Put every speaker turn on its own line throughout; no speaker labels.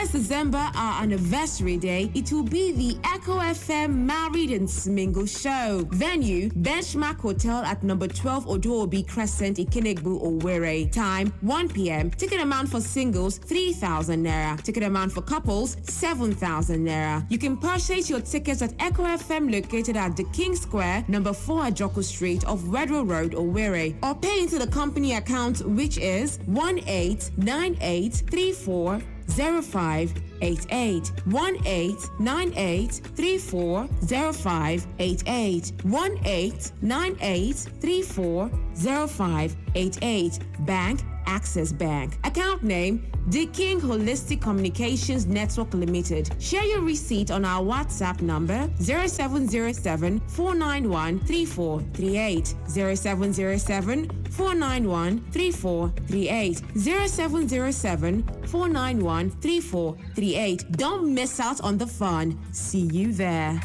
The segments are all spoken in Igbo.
21st December, our anniversary day, it will be the Echo FM Married and Smingle Show. Venue, Benchmark Hotel at number 12 Odobi Crescent, Ikenegbu, Owerri. Time, 1 p.m. Ticket amount for singles, 3,000 Naira. Ticket amount for couples, 7,000 Naira. You can purchase your tickets at Echo FM located at the King Square, number 4 Ajoku Street of Redrow Road, Owerri, or pay into the company account, which is 189834 0588 1898 340588 1898 340588. Bank, Access Bank. Account name, The King Holistic Communications Network Limited. Share your receipt on our WhatsApp number 0707 491 3438 0707 491 3438 0707 491 3438. Don't miss out on the fun. See you there.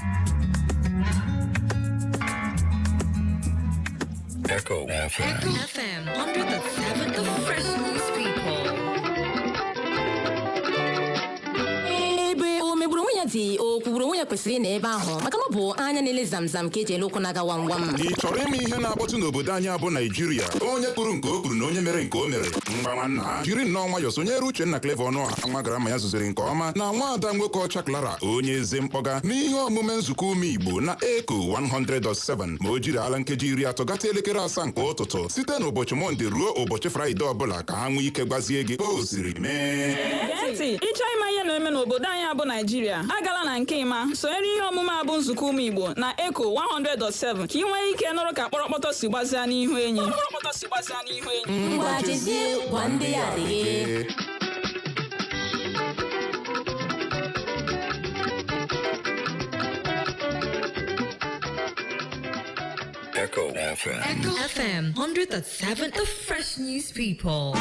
Echo FM.
FM 100.7, the fresh news people.
Ebe o megburu onwe ya dị, o kwugburu onwe ya kwesịrị ịnọ ebe ahụ, maka na ọ bụ anya na-ele zamzam ka eji ele ụkwụ na-aga wam wam.
Ị chọrọ ịma ihe na-akpọtụ n'obodo anyị abụ Naijiria? Onye kwuru nke o kwuru na onye mere nke o mere. Mgba nwanna, jiri nnọọ nwayọọ sonyere Uchenna Clever Ọnụọha, nwa gara ma ya zụziri nke ọma, na nwaada nwoke ọcha Clara, onye eze mkpọga, n'ihe omume nzukọ ụmụ Igbo na Eko 100.7, ma o jiri ala nkeji 30 gata elekere 7 nke ụtụtụ, site n'ụbọchị Mọnde ruo ụbọchị Fraịde ọbụla, ka ha nwee ike gwazie gị o siri mee.
Gee ntị, ịchọọ ịma ihe na-eme n'obodo anyị abụ Naijiria, agala na nke ịma sonyere ihe omume a bụ nzukọ ụmụ Igbo na Eko 100.7, ka ị nwee ike nụrụ ka kpọrọkpọtọ si gbazia n'ihu enyi.
Ngwa, jezie gwa ndị ya adịghị.
Echo FM.
Echo FM 100.7, the fresh news people.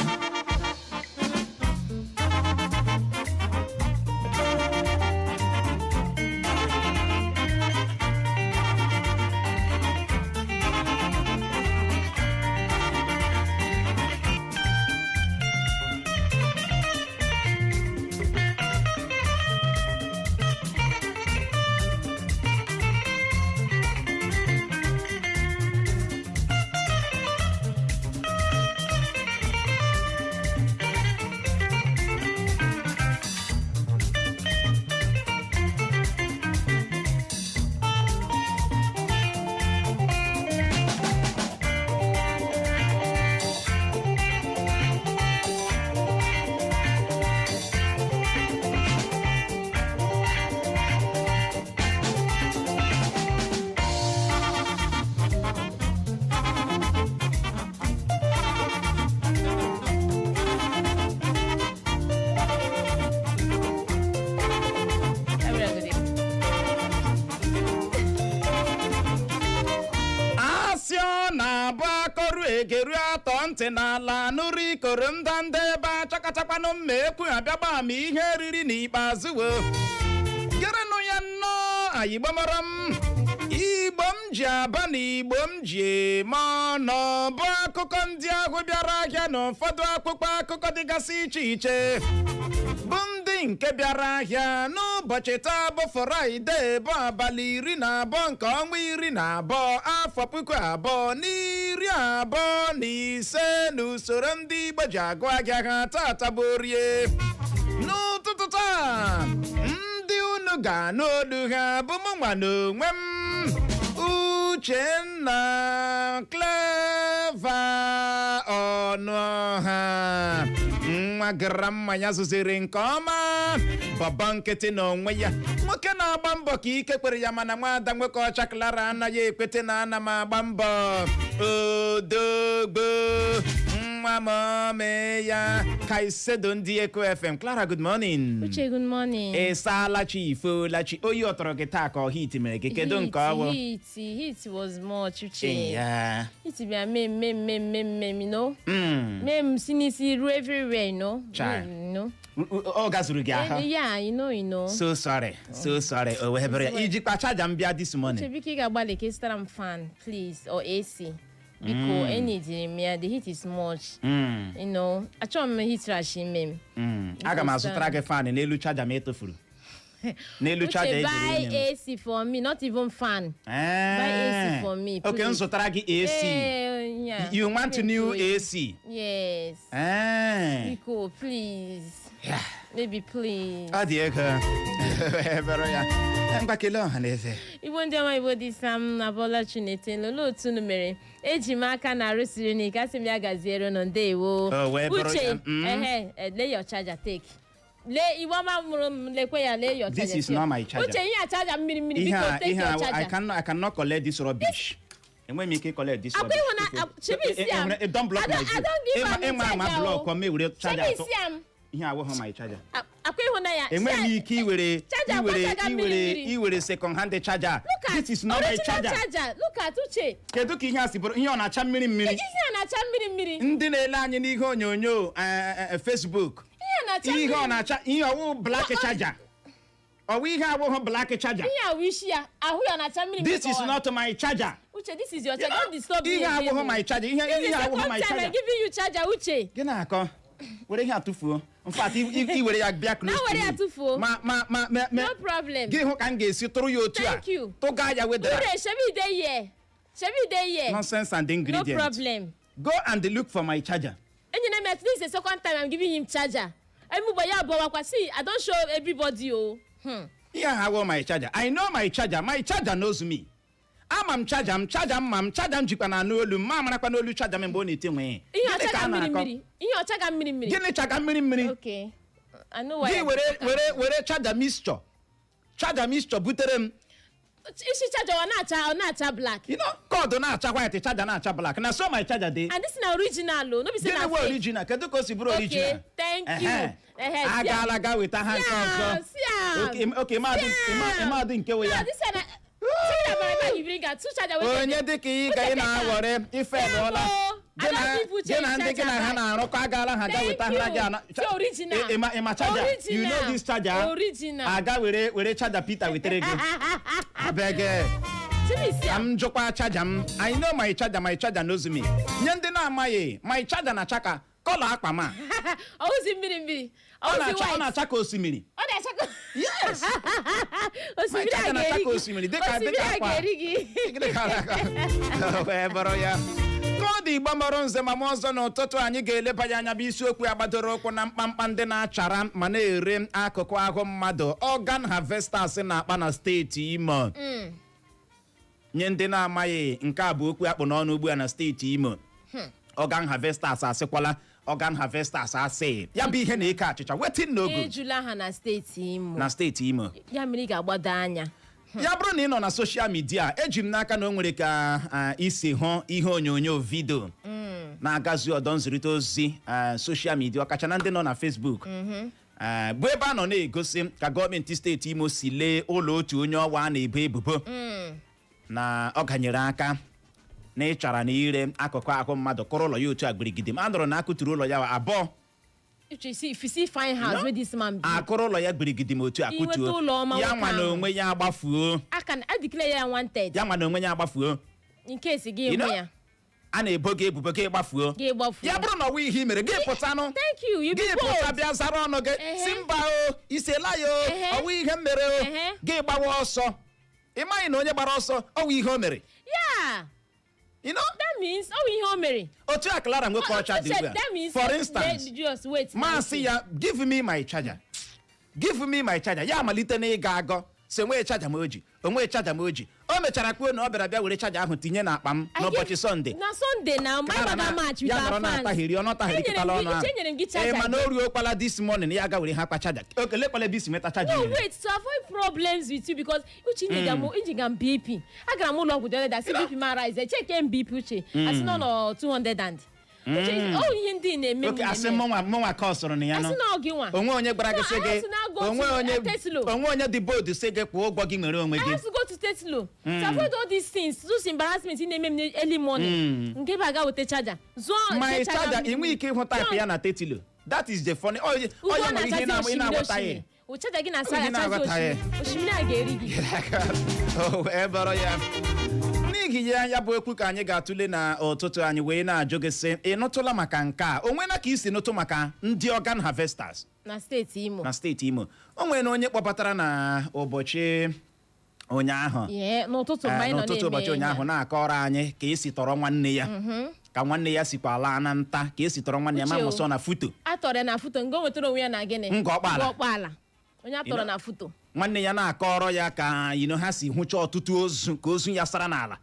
Asị ọ na-abụ akọrụ egeru atọ ntị n'ala nụrụ ikoro ndanda ebe achakachakwanụ mma ekwu abịagba ma ihe riri n'ikpeazụ wo gerenụ ya nnọọ. Ayigbo mara m, Igbo m ji aba na Igbo m ji eme ọnụ, bụ akụkọ ndị ahụ bịara ahịa na ụfọdụ akwụkwọ akụkọ dịgasị iche iche, bụ ndị nke bịara ahịa n'ụbọchị taa bụ Fraịde, bụ abalị 12 nke ọnwa 12, afọ 2025 n'usoro ndị Igbo ji agụ ahịa ha. Tata bụ Orie. N'ụtụtụ taa, ndị unu ga-anụ olu ha bụ mụ nwa na onwe m, Uchenna Clever Ọnụọha, nwa gara mmanya zụziri nke ọma, bọbọ nkịtị na onwe ya, nwoke na-agba mbọ ka ike kwere ya, mana nwaada nwoke ọcha Clara anaghị ekwete na ana m agba mbọ. Odogbo nwa m ome ya Kaisedo, ndị Eko FM. Clara, good morning.
Uche, good morning.
Ị saala chi, ifeola chi? Oyi ọ tọrọ gị taa ka ọ heat mere gị? Kedu nke ọ bụ?
Heat, heat was much, Uche.
Ya.
Heat bịa mee mee mee mee mee. Mee m si n'isi ruo everywhere.
Chai.
You know.
Ọ gazuru gị ahụ?
Yeah.
So sorry, so sorry. O wee bụrụ ya ijikwa charger m bịa this
Uche,
morning.
biko, ị ga-agbalị ka ị zụtara m fan, please, or AC. Biko, enidiri m ya. The heat is much. Achọghị m heat rash ime m.
Aga m azụtara gị fan n'elu charger ma etofuru n'elu charger.
Uche, buy
ejiri enye m.
AC for me, not even fan. Buy AC for me,
Okay, m
please.
zụtara gị AC.
Eh, yeah.
You want new AC?
Yes. Biko, please. Baby, please.
Ọ dị ego ebere ya. Ngwa, kelee ọha na eze.
Igbo ndị ọma, Igbo dị sam na Bola Chinete, olee otu unu mere? Eji m aka na arụsiri n'ike, asị m ya gaziere unu, ndewo.
O, wee bụrụ
Uche,
ya,
ehe, lee your charger, take. Lee, Igbo ọma mụrụ m, lekwe ya, lee your
This
charger.
is not my charger.
Uche, ihe a charger mmiri mmiri.
Ihe
Biko,
a
take
ihe
your
a I
charger.
cannot, I cannot collect this rubbish. Enweghị m ike collect this
Akwa
rubbish.
ịhụ na shebi isi am.
Don't block my
I
view.
don't give am
Ịma ama
charger
block
o.
ọ ma ewere charger
Shebi
atọ.
isi am.
Ihe awụghị my charger.
Akwa ịhụ na ya.
Enweghị m ike iwere
Charger
iwere
gbachaga mmiri
iwere
mmiri.
iwere second hand charger.
Look at
This is not my
original
charger.
charger. Look at Uche.
Kedu ka ihe a si bụrụ ihe ọ na-acha mmiri mmiri?
Ihe a na-acha mmiri mmiri.
Ndị na-ele anyị n'ihe onyonyo Facebook,
Ihe a na-acha
ihe
mmiri.
ọ na-acha, ihe ọwụ black charger, ọwụ ihe awụghị black charger.
Ihe a wụ isi ya, ahụ ya na-acha mmiri mmiri.
This is
Ka ọ-
not my charger.
Uche, this is your charger. Don't disturb me
Ihe
again,
awụghị
o.
my charger. Ihe
This is
ihe
the
awụghị
second
my
time I'm
charger.
giving you charger, Uche.
Gị na-akọ were ihe atụfuo. In fact, i were ya bịa close
Na
to
were ya
me.
tụfuo.
Ma
No problem.
gị hụ ka m ga-esi tụrụ ya otu a.
Thank you.
Tụga ya wedara.
Uche, shebi dey here. Shebi dey here.
Nonsense and
No
ingredient.
problem.
Go and look for my charger.
Enyere m, this is the second time I'm giving him charger. Emugbo ya abụọ. See, I don show everybody o.
Ihe a awụ my charger. I know my charger, my charger knows me. Ama m charger m, charger m ma m, charger m jikwa na anụ olu m, ma amarakwa n'olu charger m mgbe ọ na-eti nwee.
Ihe
Gịnị ka
ọchaga
a
mmiri
na-akọ?
mmiri. Ihe ọchaga mmiri mmiri.
Gịnị chaga mmiri mmiri?
Okay. I know why.
Gị were were were charger mixture, charger mixture butere m.
Isi charger ọ na-acha black.
Cord na-acha white, charger na-acha black. Na so my charger dey.
And this na original o, no be say
Gịnị
na
wụ
fake.
original? Kedu ka o si bụrụ
Okay,
original?
thank you.
Ehe.
Ehe, see am.
Agaala ga weta ha nke ọzọ.
See am.
Okay,
See am.
ịmadị nke wụ ya.
No, this one na see na my bag you bring am, two charger wey.
Onye dịka ị ga ị na-aghọrị ife lụọla.
I don't give Uche
Gị na ndị gị na ha
charger.
na-arụkọ agaala ha ga
Thank
weta ha gị
you.
ana.
See original.
Ịma charger? You know
Original.
this charger?
Original.
Aga were were charger Peter wetere gị abeg.
Jimmy, see
Ka
am.
m jụkwa charger m. I know my charger, my charger knows me. Nye ndị na-amaghị, my charger na-acha ka colour akpa ma.
Ọwụzi mmiri mmiri.
Ọ
Ọwụzi
na-acha ọ
white.
na-acha ka osimiri.
Ọ na-acha ka
Yes.
osimiri
My
a
charger na-acha
ga-eri
ka
gị.
osimiri, dịka
Osimiri
dịka
a
akwa.
ga-eri gị.
Gịnị ka a na-akọ? Wee bụrụ ya ka ọ dị. Igbo mọrọ nze ma mụ ọzọ, n'ụtụtụ anyị ga-eleba ya anya bụ isiokwu ya gbadoro ụkwụ na mkpamkpa ndị na-achara ma na-ere akụkụ ahụ mmadụ, organ harvesters, na-akpa na steeti Imo. Nye ndị na-amaghị, nke a bụ okwu akpụ n'ọnụ ugbu a na steeti Imo. Organ harvesters asịkwala, organ harvesters asị ya bụ ihe na-eke achịcha wetin no good.
Ejula ha na steeti Imo.
Na steeti Imo.
Ya mere ị ga-agbado anya.
Ya bụrụ na ị nọ na social media, eji m n'aka na o nwere ka isi hụ ihe onyonyo video na-agazi ọdọ nzirịta ozi social media, ọkacha na ndị nọ na Facebook, bụ ebe a nọ na-egosi ka gọọmenti steeti Imo si lee ụlọ otu onye ọwa a na-ebo ebubo na ọ ganyere aka na ịchara na ire akụkụ ahụ mmadụ, kụrụ ụlọ ya otu a gbirigide. Ma a nụrụ na akụturu ụlọ ya abụọ.
Uche, see, if you see fine house wey this man build.
Akụrụ ụlọ ya gbirigide ma otu a
Inweta
kụtuo
ụlọ ọma
ya
nwoke
nwa na
ahụ.
onwe ya agbafuo.
I can I declare ya wanted.
Ya nwa na onwe ya agbafuo.
In case gị
You
hụ
know?
ya.
A na-ebo gị ebubo, gị gbafuo.
Gị gbafuo.
Ya bụrụ na ọwa ihe i mere, gị pụtanụ.
Thank you. You be
Gị pụta
bold.
bịa zara ọnụ gị. Si mba o, isela ya o. Ọwa ihe m mere o. Gị gbawa ọsọ, ị maghị na onye gbara ọsọ, ọwa ihe o mere. You know?
That means ọ bụ ihe o mere.
Otu a Clara nwoke ọcha dị ugbu
That
a,
means
for instance,
just wait.
masị ya, "Give me my charger, give me my charger." Ya amalite na ịga agọ si onwe charger m o ji, onwe charger m o ji. O mechara kwuo na ọ bịara bịa were charger ahụ tinye n'akpa m n'ụbọchị Sọnde.
Na Sunday na mgbe anyị gbaga match with
Ya
our
nọrọ
fans.
na-atahiri ọ nọtahirikọtala ọnụ ahụ.
Uche, nyere m gị
Ee,
charger.
mana o ruokwala this morning, ya ga were ha kpa charger okelekwala ebe isi nweta charger.
No,
nyere.
wait, to avoid problems with you, because Uche, nyega m injiga m BP. Agara m ụlọ ọgwụ the other day, sị BP ma rise, check m BP Uche, asị nọ nọ 200 and Uche, ọ ihe ndị na-eme m
Oke asị
na-eme.
mụnwa ka ọ sọrọ na ya nọ.
Asị na ọ gị nwa.
Onwe onye gwara gị
No,
sị
I
gị
have to now go
onwe
to,
onye
Teslo.
onwe onye dị bold sị gị kwụọ ụgwọ gị nwere onwe
I
gị.
have to go to Tetlo to avoid all these things, those embarrassment ị na-eme m early morning. Nke bụ aga weta charger zụọ
My
nke
charger, ị nweghị ike ịhụ type
Zụọ-
ya na Tetilo. That is the funny onye
Ugbu
onye
ọ
nwere ihe
na-achazi
ị
osimiri
na-aghọtaghị.
Osimiri charger gị na-asa
Ihe
achazi
na-aghọtaghị.
osimiri, osimiri a ga-eri gị.
O wee bụrụ ya n'ihi N'ihi ya, ya bụ okwu ka anyị ga-atụle na ụtụtụ anyị wee na-ajụ gị sị, ị nụtụla maka nke a? O nwela ka isi nụtụ maka ndị organ harvesters
na steeti Imo?
Na steeti Imo, o nwere onye kpọbatara na ụbọchị ụnyaahụ.
Ihe n'ụtụtụ mgbe anyị nọ
n'ụtụtụ
na-eme
ụbọchị ụnyaahụ
ihe.
na-akọrọ anyị ka esi tọrọ nwanne ya, ka nwanne ya sikwa laa na nta, ka esi tọrọ nwanne ya ma
Uche o.
mụsọ na foto.
A tọrọ ya na foto nga o nwetara onwe ya na gịnị?
Ngọ Ọkpala.
Ngọ Ọkpala. Onye a tọrọ
know-
na foto.
Nwanne ya na-akọrọ ya ka yino ha si hụcha ọtụtụ ozu, ka ozu ya sara n'ala,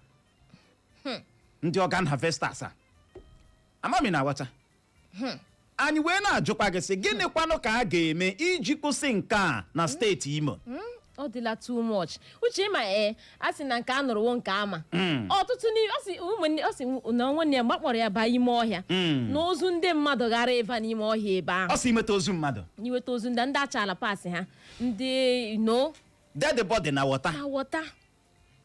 ndị organ harvesters a. Amami na-aghọta anyị wee na-ajụkwa gị sị, gịnị kwanụ ka a ga-eme iji kwụsị nke a na steeti Imo?
Ọ dịla too much, Uche. Ma ee, a sị na nke a nụrụ wo nke ama ọtụtụ n'ime ọ sị ụmụnne, ọ sị na nwanne ya mgbe a kpọrọ ya baa ime ọhịa, na ozu ndị mmadụ ghara ịba n'ime ọhịa ebe ahụ.
Ọ sị imeta ozu mmadụ.
Iweta ozu ndị achala pasị ha, ndị no
Dead body na water.
Na water.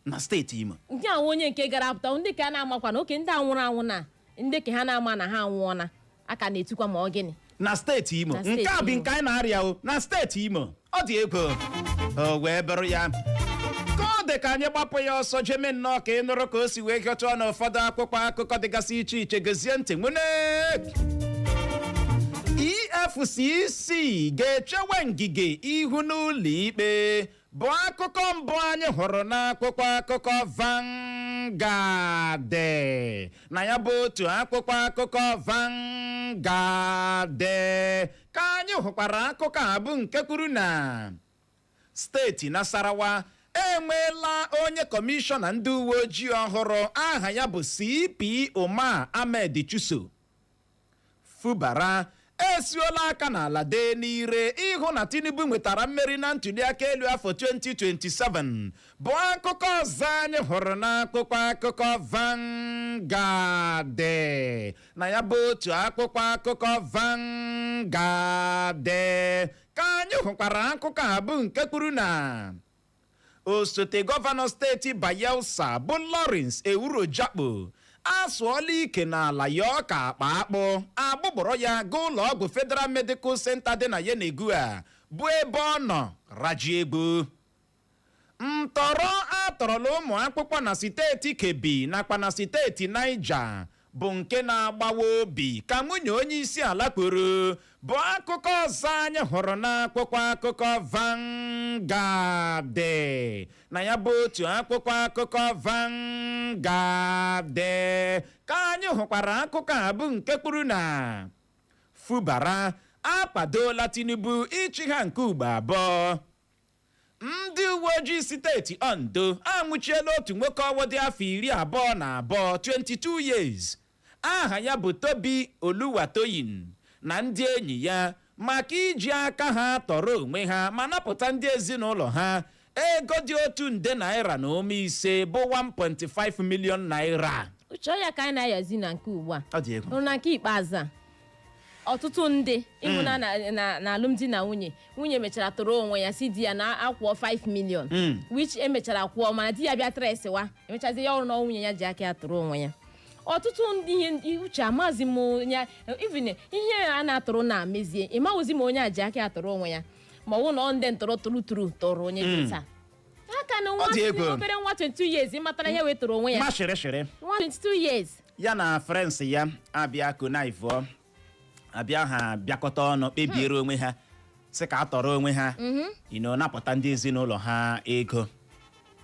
Na steeti Imo.
Ndị a onye nke gara apụta, ndị ka a na-amakwa na oke ndị a nwụrụ anwụ, na ndị ka ha na-ama na ha anwụọna, a ka na-etukwa ma ọ gịnị.
Na steeti Imo.
Na steeti
Nke a bụ
Imo.
nke anyị na-arịa o na steeti Imo. Ọ dị egwu o wee bụrụ ya ka ọ dị ka anyị gbapụ ya ọsọ jeme nnọọ ka ị nụrụ ka o si wee gọtụọ n'ụfọdụ akwụkwọ akụkọ dịgasị iche iche. Gezie ntị nwune. EFCC ga-echewe Ngige ihu n'ụlọ ikpe bụ akụkọ mbụ anyị hụrụ n'akwụkwọ akụkọ Vanguard. Na ya bụ otu akwụkwọ akụkọ Vanguard ka anyị hụkwara akụkọ a bụ nke kwuru na steeti Nasarawa enweela onye kọmishọna ndị uwe ojii ọhụrụ. Aha ya bụ CP Umar Ahmed Chuso. Fubara esuola aka n'ala dee n'ire ịhụ na Tinubu nwetara mmeri na ntuliaka elu afọ 2027 bụ akụkọ ọzọ anyị hụrụ n'akwụkwọ akụkọ Vanguard. Na ya bụ otu akwụkwọ akụkọ Vanguard ka anyị hụkwara akụkọ a bụ nke kwuru na osote gọvanọ steeti Bayelsa bụ Lawrence Ewurojakpo asụọla ike n'ala ya ọka akpa akpụ agbụgbọrọ ya gaa ụlọ ọgwụ Federal Medical Center dị na Yenagoa, bụ ebe ọ nọ raji egbu. Ntọrọ atọrọla ụmụ akwụkwọ na steeti Kebbi nakwa na steeti Niger bụ nke na-agbawa obi, ka nwunye onye isi ala kwuru, bụ akụkọ ọzọ anyị hụrụ n'akwụkwọ akụkọ Vanguard. Na ya bụ otu akwụkwọ akụkọ Vanguard ka anyị hụkwara akụkọ a bụ nke kwuru na Fubara akwadola Tinubu ịchị ha nke ugbo abụọ. Ndị uwe ojii steeti Ondo anwụchiela otu nwoke ọwụ dị afọ 22, 22 years, aha ya bụ Tobi Oluwatoyin, na ndị enyi ya maka iji aka ha tọrọ onwe ha ma napụta ndị ezinụlọ ha ego dị ₦1.5 nde bụ 1.5 million naira.
Uche, ọ ya ka anyị na-ayazi na nke ugbu a.
Ọ dị egwu.
Hụrụ na nke ikpeazụ a, ọtụtụ ndị ịhụ na na alụmdi na nwunye, nwunye mechara tụrụ onwe ya si di ya na akwụọ 5 million, which emechara kwụọ, mana di ya bịa tresịwa emechazi ya ọrụ na nwunye ya ji aka ya tụrụ onwe ya. Ọtụtụ ndị ihe, Uche, amazi m ya. Even ihe a na-atụrụ na mezie, ịmaghịzi ma onye a ji aka ya tụrụ onwe ya, ma ọ bụ na ọ ndị ntụrụ tụrụ tụrụ tụrụ onye dị taa aka na nwa
Ọ dị egwu.
obere nwa 22 years ịmatara ihe wee tụrụ onwe ya.
Ma shịrị shịrị.
Nwa 22 years.
Ya na friends ya abịa konivụọ abịa, ha bịakọta ọnụ kpebiere onwe ha sị ka a tọrọ onwe ha ino napụta ndị ezinụlọ ha ego.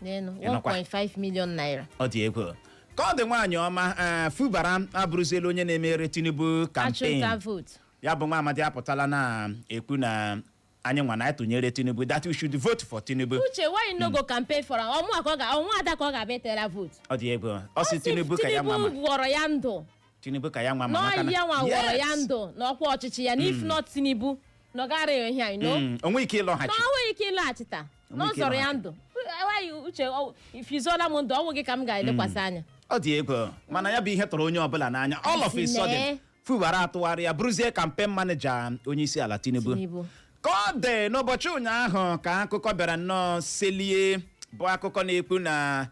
N'elu.
Ịnọkwa.
1.5 million naira.
Ọ dị egwu ka ọ dị. Nwaanyị ọma, ee, Fubara abụrụziela onye na-emere Tinubu campaign.
Achụnta vote.
Ya bụ nwa amadi apụtala na-ekwu na anyị nwa na-etụnyere Tinubu, that we should vote for Tinubu.
Uche, why you no go campaign for am? Ọmụ ka ọ ga ọnwa ada ka ọ ga-abịa tere vote.
Ọ dị egwu. Ọ sị Tinubu ka ya nwa ma.
Tinubu gwọrọ ya ndụ.
Tinubu ka ya nwa ma maka
n'ọhịa nwa gwọrọ ya
Yes.
ndụ n'ọkwa ọchịchị ya, na if not Tinubu na ọ gara ihe anyị no.
O nweghị ike
na
ịlọghachi.
ọ nweghị ike ịlaghachita na ọ
Onwe ike
zọrọ ya
ịlọghachi.
ndụ. Why, Uche, ifizuola m ndụ ọnwụ gị ka m ga-elekwasị anya.
Ọ dị egwu, mana ya bụ ihe tụrụ onye ọbụla n'anya. All of a sudden,
Nee.
Fubara atụgharị ya bụrụzie campaign manager onye isi ala Tinubu.
Tinubu.
Ka ọ dị n'ụbọchị ụnyaahụ ka akụkọ bịara nnọọ selie, bụ akụkọ na-ekwu na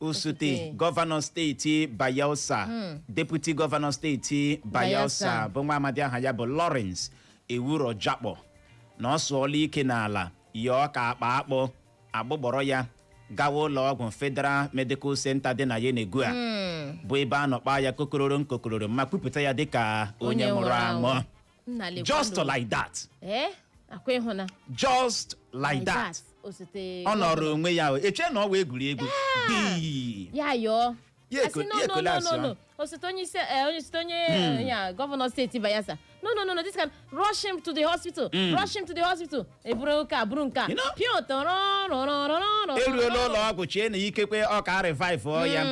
osote
Osote.
gọvanọ steeti Bayelsa, deputy gọvanọ steeti Bayelsa,
Bayelsa.
bụ nwa amadi aha ya bụ Lawrence Ewuro Jakpo, na ọ sụọla ike n'ala yọọ ka akpa akpụ agbụgbọrọ ya. Gawa ụlọ ọgwụ Federal Medical Center dị na Yenagoa, bụ ebe a nọ kpaa ya kokororo nkokororo ma kwupụta ya dịka onye nwụrụ anwụ.
Nna, lekwanụ.
Just like that.
Ee, akwa ịhụna.
Just like that.
Osote
Ọ nọrọ onwe ya o echee na ọ wee egwuregwu Bii.
Ya yọọ.
Ya
Asị, no,
ya
no, no,
collapse,
no, no.
ọ.
Osote onye isi onye osote onye ya gọvanọ steeti Bayelsa, no, no, no, no, this can rush him to the hospital, rush him to the hospital. Eburu nke a, buru nke a.
You know?
Pio tọrọ rọrọ rọrọ.
Eruola ụlọ ọgwụ, chee na ikekwe ọ ka revive ya,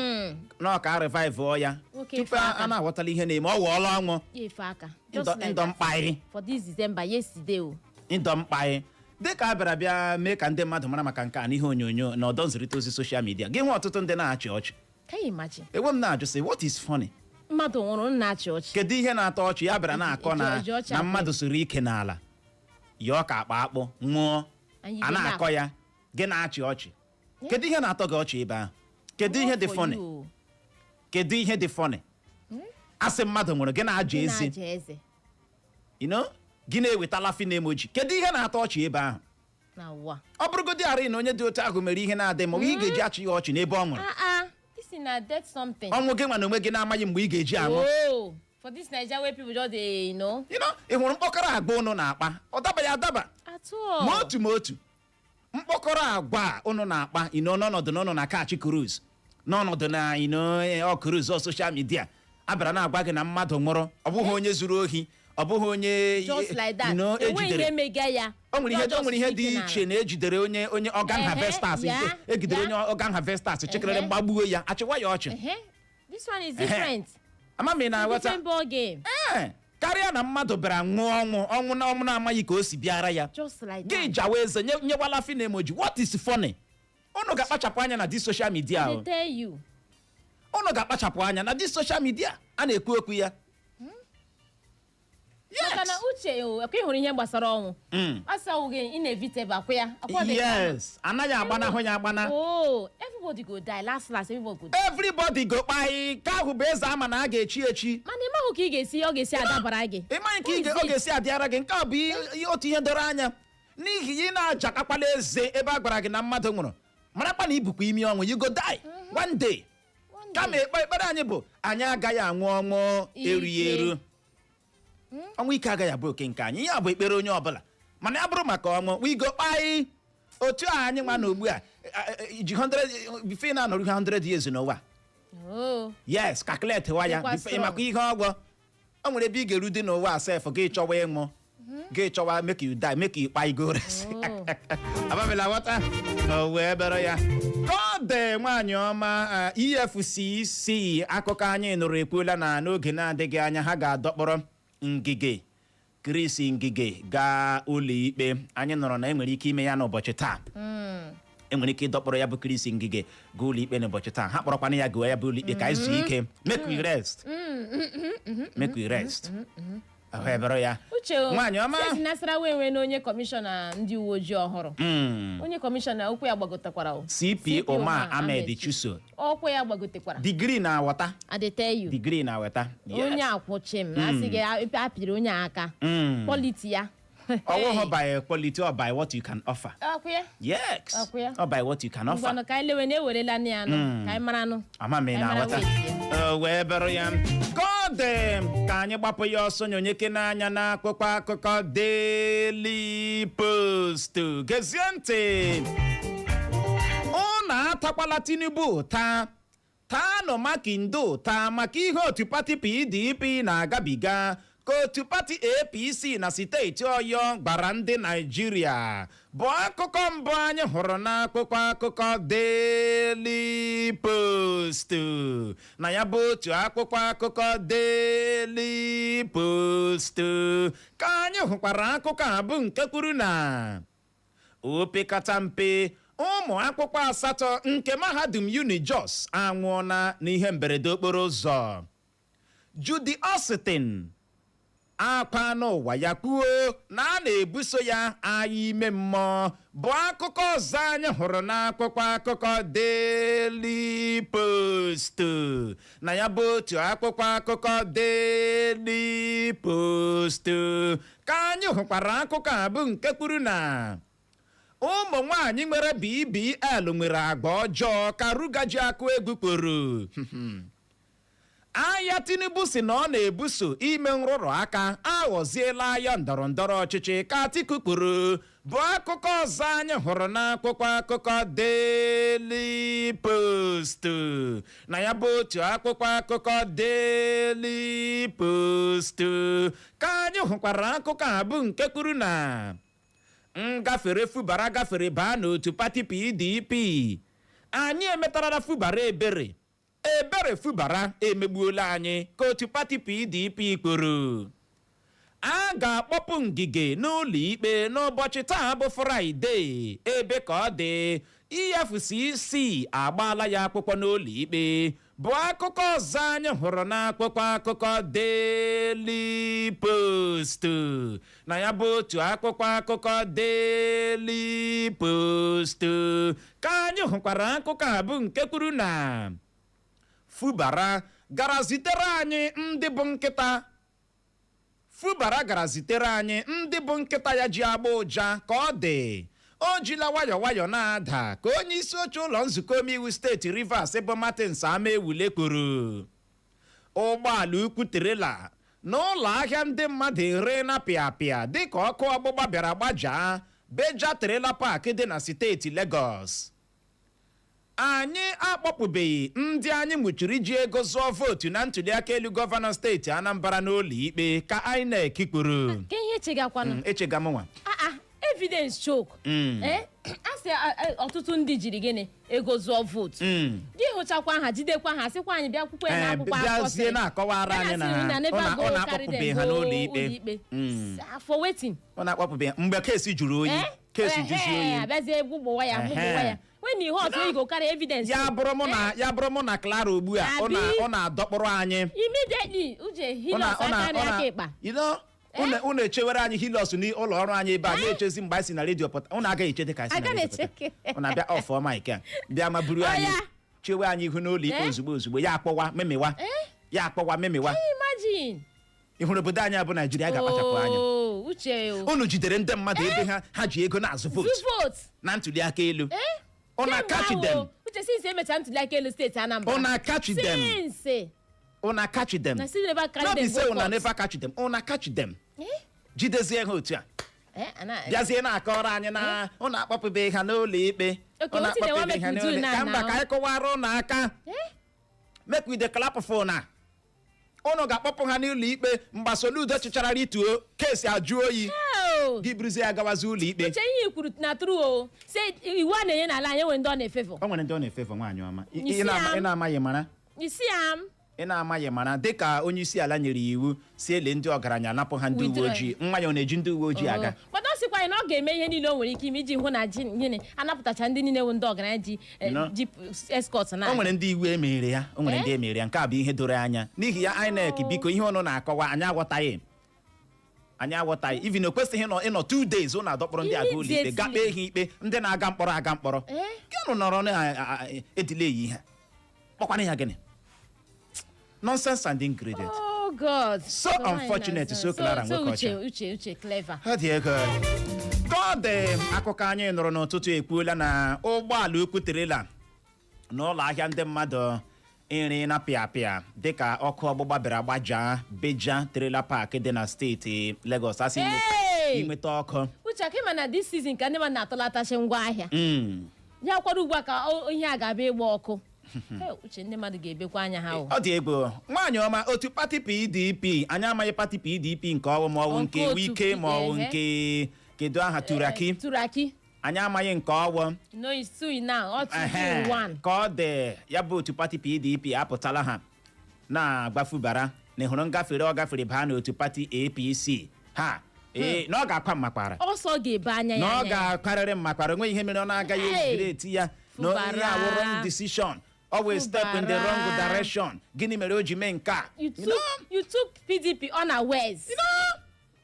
na ọ ka revive ya.
Nwoke
Tupu
ife aka.
a na-aghọtala ihe na-eme, ọ wụọla ọnwụ.
Ya efe aka. Just
Ndọ
like
ndọ
that.
mkparị.
For this December, yesterday o.
Ịdọ mkparị. Dịka a bịara bịa mee ka ndị mmadụ mara maka nke a n'ihe onyonyo na ọdọ nzirịta ozi social media, gị nwe ọtụtụ ndị na-achị ọchị.
Can you imagine?
Enwe m na-ajụ sị, what is funny?
Mmadụ nwụrụ, nna, achị ọchị.
Kedu ihe na-atọ ọchị? Ya bịara na-akọ na
Eji ọchị
na
akpọ.
Mmadụ soro ike n'ala yọọ ka akpa akpụ nwụọ.
Anyị
A
ga
na-akọ ya, gị na-achị ọchị. Kedu ihe na-atọ gị ọchị ebe ahụ? Kedu ihe dị
For
funny?
you.
Kedu ihe dị funny? Asị mmadụ nwụrụ, gị na-aja
Gị
eze.
na-aja eze.
You know? Gị na-eweta laughing emoji. Kedu ihe na-atọ ọchị ebe ahụ?
Na ụwa.
Ọ bụrụgodị arị na onye dị otu ahụ mere ihe na-adị mma, ị ga-eji achị ya ọchị n'ebe ọ nwụrụ?
Ah ah, this is na death something.
Ọnwụ gị nwa na onwe gị na-amaghị mgbe ị ga-eji anwụ.
Oh, for this Naija wey people just dey.
You know, ị hụrụ mkpọkọrọ agwa ụnụ na-akpa, ọ dabaghị adaba.
At all.
Ma otu mkpọkọrọ agwa a ụnụ na-akpa ino n'ọnọdụ n'ụnụ na kachi cruise, n'ọnọdụ na ino ọ cruise ọ social media, a bịara na-agwa gị na mmadụ nwụrụ, ọ bụghị onye zuru ohi, ọ bụghị onye
Just like that.
you know,
Enweghị
ejidere
ihe mega ya.
O nwere ihe, o nwere ihe dị iche na ejidere onye organ harvesters, nke egidere onye organ harvesters chekerere mgbagbuo ya, achịwa ya ọchị.
Ehe. This one is different.
Ama m ị na-aghọta.
Different ball game.
Ee, karịa na mmadụ bịara nwụọ ọnwụ na ọnwụ na-amaghị ka o si bịara ya.
Just like
Gị
that.
jawa eze nyewala laughing emoji. What is funny? Unu ga-akpachapụ anya na this social media
They
o.
tell you.
Unu ga-akpachapụ anya na this social media a na-ekwu okwu ya.
Maka na
Yes.
uche o, ekwe hụrụ ihe gbasara ọnwụ. Asa oge inevitable, akwụ ya. Akwa dị ka-
Yes, anaghị agbanahụ ya agbana.
Oh, everybody go die. Last last, everybody go die.
Everybody go kpai ka ahụ bụ eze ama na a ga-echi echi.
Mana ịmahụ ka ị ga-esi, ọ ga-esi adabara gị.
Ịmaghị nke ị ọ ga-esi adịara gị. Nke a bụ otu ihe doro anya n'ihi ị na-ajakakwala eze ebe a gwara gị na mmadụ nwụrụ. Marakwa na ibukwa imi ọnwụ, you go die one day.
One
Kama
day.
ekpe ekpere anyị bụ anyị agaghị anwụ ọnwụ erughị
Ike.
eru. Ọnwụ ike agaghị abụ oke nke anyị. Ya bụ ekpere onye ọbụla. Mana ya bụrụ maka ọnwụ, we go kpai otu a anyị nwa na ugbu a ji 100 before ị na-anọrụ 100 years n'ụwa.
Oh.
Yes, calculate wa ya.
Dịkwa
Before- ị makwa
strong.
ihe ọgwọ o nwere ebe ị ga-eru dị n'ụwa sef, gị chọwa ịnwụ, gị chọwa make you die, make you kpai go rest.
Oh.
Abamila ghọta o wee bere ya ka ọ dị. Nwaanyị ọma, EFCC, akụkọ anyị nụrụ ekwuola na n'oge na-adịghị anya ha ga-adọkpọrọ Ngige, Chris Ngige, gaa ụlọ ikpe. Anyị nụrụ na enwere ike ime ya n'ụbọchị taa. Enwere ike ịdọkpọrọ ya bụ Chris Ngige gaa ụlọ ikpe n'ụbọchị taa. Ha kpọrọkwana ya gụọ ya bụ ụlọ ikpe ka anyị zuo ike. Make we rest, make we rest. Ahụ ebere ya.
Uche o,
Nwaanyị ọma.
Steeti Nasarawa enwe na onye kọmishọna ndị uwe ojii ọhụrụ. Onye kọmishọna, okwu ya gbagotekwara o.
CP Omar Ahmed Chuso.
Okwu ya gbagotekwara.
Degree na wọta.
I dey tell you.
Degree na weta.
Onye akwụchi m asị gị apịrị onye aka. Quality ya.
Ọwụghụ by quality or by what you can offer.
Akwụ ya.
Yes.
Ọkụ ya.
Or by what you can offer.
Ngwanụ, ka anyị lewe na ewerela na ya nụ, ka anyị mara nụ.
Ama m ị
Ka anyị mara
na-aghọta.
weight ya.
O wee bụrụ ya ka ọ dị. Ka anyị gbapụ ya ọsọ nyonyeke n'anya n'akwụkwọ akụkọ Daily Post. Gezie ntị, unu atakwala Tinubu ụta, taanụ Makinde ụta maka ihe otu pati PDP na-agabiga, ka otu pati APC na steeti Ọyọ gbara ndị Naijiria, bụ akụkọ mbụ anyị hụrụ n'akwụkwọ akụkọ Daily Post. Na ya bụ otu akwụkwọ akụkọ Daily Post ka anyị hụkwara akụkọ a bụ nke kwuru na opekata mpe ụmụ akwụkwọ asatọ nke mahadum Unijos anwụọla n'ihe mberede okporo ụzọ. Judy Austin akwa n'ụwa ya kwuo na a na-ebuso ya agha ime mmụọ, bụ akụkọ ọzọ anyị hụrụ n'akwụkwọ akụkọ Daily Post. Na ya bụ otu akwụkwọ akụkọ Daily Post ka anyị hụkwara akụkọ a bụ nke kwuru na Ụmụ nwanyị nwere BBL nwere agba ọjọọ, ka Ruga ji akụ egwu kporo. Agha Tinubu si na ọ na-ebuso ime nrụrụ aka aghọziela agha ndọrọ ndọrọ ọchịchị, ka Atiku kwuru, bụ akụkọ ọzọ anyị hụrụ n'akwụkwọ akụkọ Daily Post. Na ya bụ otu akwụkwọ akụkọ Daily Post ka anyị hụkwara akụkọ a, bụ nke kwuru na ngafere Fubara gafere baa n'otu pati PDP, anyị emetarala Fubara ebere, ebere Fubara emegbuola anyị, ka otu pati PDP kwuru. A ga-akpọpụ Ngige n'ụlọ ikpe n'ụbọchị taa bụ Fraịde, ebe ka ọ dị EFCC agbaala ya akwụkwọ n'ụlọ ikpe, bụ akụkọ ọzọ anyị hụrụ n'akwụkwọ akụkọ Daily Post. Na ya bụ otu akwụkwọ akụkọ Daily Post ka anyị hụkwara akụkọ a, bụ nke kwuru na Fubara gara zitere anyị ndị bụ nkịta, Fubara gara zitere anyị ndị bụ nkịta ya ji agba ụja, ka ọ dị o jila nwayọ nwayọ na-ada, ka onye isi oche ụlọ nzukọ omeiwu steeti Rivers bụ Martins Amaewule kwuru. Ụgbọala ukwu trailer na ụlọ ahịa ndị mmadụ ere na pịapịa dịka ọkụ ọgbụgba bịara gbajaa Beja Trailer Park dị na steeti Lagos. Anyị akpọpụbeghị ndị anyị nwụchiri ji ego zụọ vootu na ntụliaka elu gọvanọ steeti Anambra n'ụlọ ikpe, ka INEC kwuru.
Ka ihe echegakwanụ.
Echega m nwa.
Ah ah, evidence choke. A sị ọtụtụ ndị jiri gịnị ego zụọ vootu, gị hụchakwa ha, jidekwa ha, sịkwa anyị bịa kwukwe ya n'akwụkwọ akụkọ.
Bịazie na-akọwara anyị na
never go
ọ
carry
na-akpọpụbeghị
them
ha
go
n'ụlọ ikpe.
ụlọikpe. For wetin?
Ọ na-akpọpụbeghị mgbe kesi jụrụ oyi, kesi jụzie oyi.
Abịazie gbugbowa ya, gbugbowa ya when e hot, when you go carry evidence.
Ya bụrụ mụ na Clara ugbu a, ọ
Abi.
ọ na-adọkpụrụ anyị.
Immediately, Uche,
Ọ na-
Hilux
ọ na-
aka
ọ na-
aka ịkpa.
Unu echewere anyị Hilux n'ụlọ ọrụ anyị ebe a na-echezi mgbe anyị si na redio pụta. Unu agaghị echete ka anyị si na
Aga
redio pụta.
na-echeke.
Unu abịa off mic a, bịa ma buru anyị,
Oya.
chewe anyị ihu n'ụlọ ikpe. Ozugbo ozugbo, ya akpọwa memiwa, ya akpọwa memiwa.
Imagine.
Ị hụrụ obodo anyị abụ Naijiria ga-akpachapụ anya.
Oh, Uche o.
Unu jidere ndị mmadụ ebe ha ji ego na-azụ
Zu
vootu
vote
na ntuli aka elu. Unu
Kemgbe
catch
ahụ,
them.
Uche, since emecha ntuli aka elu steeti Anambra,
Una catch them.
Since
Una catch them.
Na still never carry
No be
them
say
go
una
court.
never catch them. Una catch them,
Eh?
jidezie ha otu a, bịazie na-akọrọ anyị na ụnụ akpọpụbeghị ha n'ụlọ ikpe.
Okay,
Ụnụ
wetin they wan
akpọpụbeghị ha
make we do
n'ụlọ
now,
ka mba
now?
ka anyị kọwara ụnụ aka. Make we dey clap for una. Ụnụ ga-akpọpụ ha n'ụlọ ikpe mgbe Soludo chịchara rituo, kesi ajụ oyi,
Oh.
gị buruzie ya gawazi ụlọ ikpe.
Uche, ihe i kwuru na true o, say iwu a na-enye n'ala anyị enwere ndị ọ na-efavour.
O nwere ndị ọ na-efavour, nwaanyị ọma.
You see am?
Ị na-amaghị mara.
You see am.
Ị na-amaghị mara, dịka onye isi ala nyere iwu si ele ndị ọgaranya napụ ha ndị uwe
Withdraw.
ojii, nwa ya ọ na-eji ndị uwe ojii aga?
Mana ọ sịkwa anyị na ọ ga-eme ihe niile o nwere ike ime iji hụ na ji gịnị anapụtacha ndị niile wụ ndị ọgaranya ji ji escort na
O nwere ndị iwu emere ya, o nwere
Eh?
ndị emere ya. Nke a bụ ihe doro anya. N'ihi ya, INEC, biko, ihe ọnụ na-akọwa anyị aghọtaghị, anyị aghọtaghị. Even o kwesịghị ịnọ 2 days ụnụ adọkpọrọ ndị aga ụlọ ikpe ga kpee ha ikpe, ndị na-aga mkpọrọ aga mkpọrọ.
Eh?
Gịnụ nọrọ na-edile ya ihe kpọkwana ya gịnị? Nonsense and ingredient.
Oh God.
So unfortunate, so Clara
So
Nwokocha.
Uche, Uche, Uche clever.
Ha dị ego ka ọ dị. Akụkọ anyị nụrụ n'ụtụtụ ekwuola na ụgbọala ukwu trailer n'ụlọ ahịa ndị mmadụ nri na pịapịa dịka ọkụ ọgbụgba bịara gbajaa Beja Trailer Park dị na steeti Lagos. Asị
Hey!
inweta ọkụ.
Uche, aka ịma na this season ka ndị mmadụ na-atọlatachi ngwa ahịa ya kwado ugbu a ka ihe a ga-abịa ịgba ọkụ. Hey, Uche, ndị mmadụ ga-ebekwa anya ha o.
Ọ dị egwu, nwaanyị ọma. Otu pati PDP, anyị amaghị pati PDP nke ọwụ, ma ọwụ nke
Nke otu
Wike, ma ọwụ nke kedu aha, Turaki.
Turaki.
Anyị amaghị nke ọwụ.
No, it's two now all two
Ehe,
in one.
ka ọ dị, ya bụ otu pati PDP apụtala ha na-agbafubara na ịhụrụ ngafere ọ gafere baa n'otu pati APC ha, ee, na ọ ga-akwa mmakwara.
Ọsọ ga-ebe anya
Na
ya
ọ
anya ya.
ga-akwarịrị mmakwara, onwe ihe mere ọ na-agaghị
Hey!
ejiri eti ya na ihe
Fubara.
awụ wrong decision, ọ wụ step in the wrong
Fubara.
direction. Gịnị mere o ji mee nke a?
You took PDP unawares,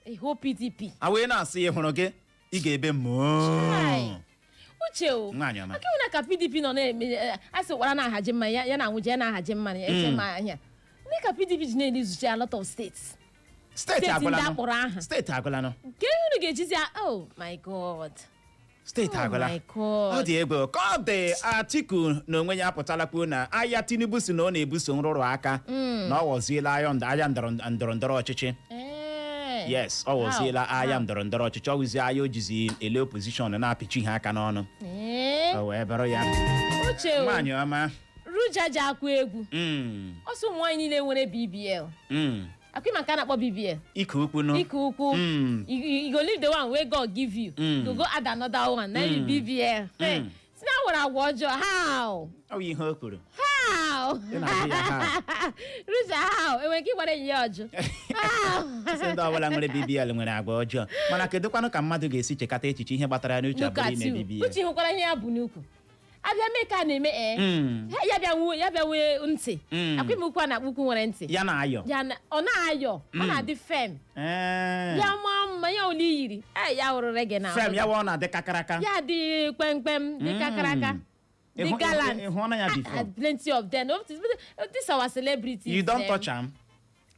a whole PDP.
A wee na-asị ya, hụrụ gị, ị ga-ebe mmụọ.
Chai. Uche o.
Nwaanyị ọma.
Aka nwere ka PDP nọ na-eme a sị kwara na-ahaji mmanya ya na anwụji ya na-ahaji mmanya eche ma ahịa ndị ka PDP ji na-elizuchi a lot of states.
Steeti
Steeti ndị
agwụlanụ.
akpọrọ aha.
Steeti agwụlanụ.
Nke unu ga-ejizi oh my God.
Steeti
Oh
agwụla.
my God.
Ọ dị egwu ka ọ dị. Atiku na onwe ya apụtala kwuo na agha Tinubu si na ọ na-ebuso nrụrụ aka, na ọ ghọziela agha ndọrọ ndọrọ ndọrọ ọchịchị. Yes, ọ ghọziela
How?
agha ndọrọ ndọrọ ọchịchị, ọ wụzi agha o jizi ele opposition na-apịchi ha aka n'ọnụ. O wee bụrụ ya.
Uche o,
Nwaanyị ọma.
Ruja ji akụ egwu. Ọsọ ụmụ nwaanyị niile nwere BBL. Akwụ maka a na-akpọ BBL.
Ike ukwu nụ.
Ike ukwu. You go leave the one wey God give you. You go add another one. Na you BBL. Hey, si na nwere agwa ọjọọ. How?
Ọ bụ ihe o kwuru.
How?
Ị na-ajụ ya how?
Ruja, how? Enwere ike ịgbara enyi ya ọjụ? How?
Sị ndị ọbụla nwere BBL nwere agwa ọjọọ, mana kedụkwanụ ka mmadụ ga-esi chekata echiche ihe gbatara ya n'uche
Look
abụrụ
at
ime
you.
BBL?
Uche, hụkwara ihe ya bụ n'ukwu. Abịa mee ka a na-eme ee. Ya bịa nwee, ya bịa nwee ntị. Akwa ime ukwu a na-akpọ ukwu nwere ntị.
Ya na-ayọ.
Ya na ọ na-ayọ, ọ na-adị firm. Ya maa mma, ya ole yiri. Ee, ya hụrụ reggae na.
Firm ya wa, ọ na-adị kakaraka.
Ya dị kpemkpem, dị kakaraka. Dị galant.
Ị hụọna ya before?
Ah, plenty of them. Oh, this our celebrities.
You don
them.
touch am?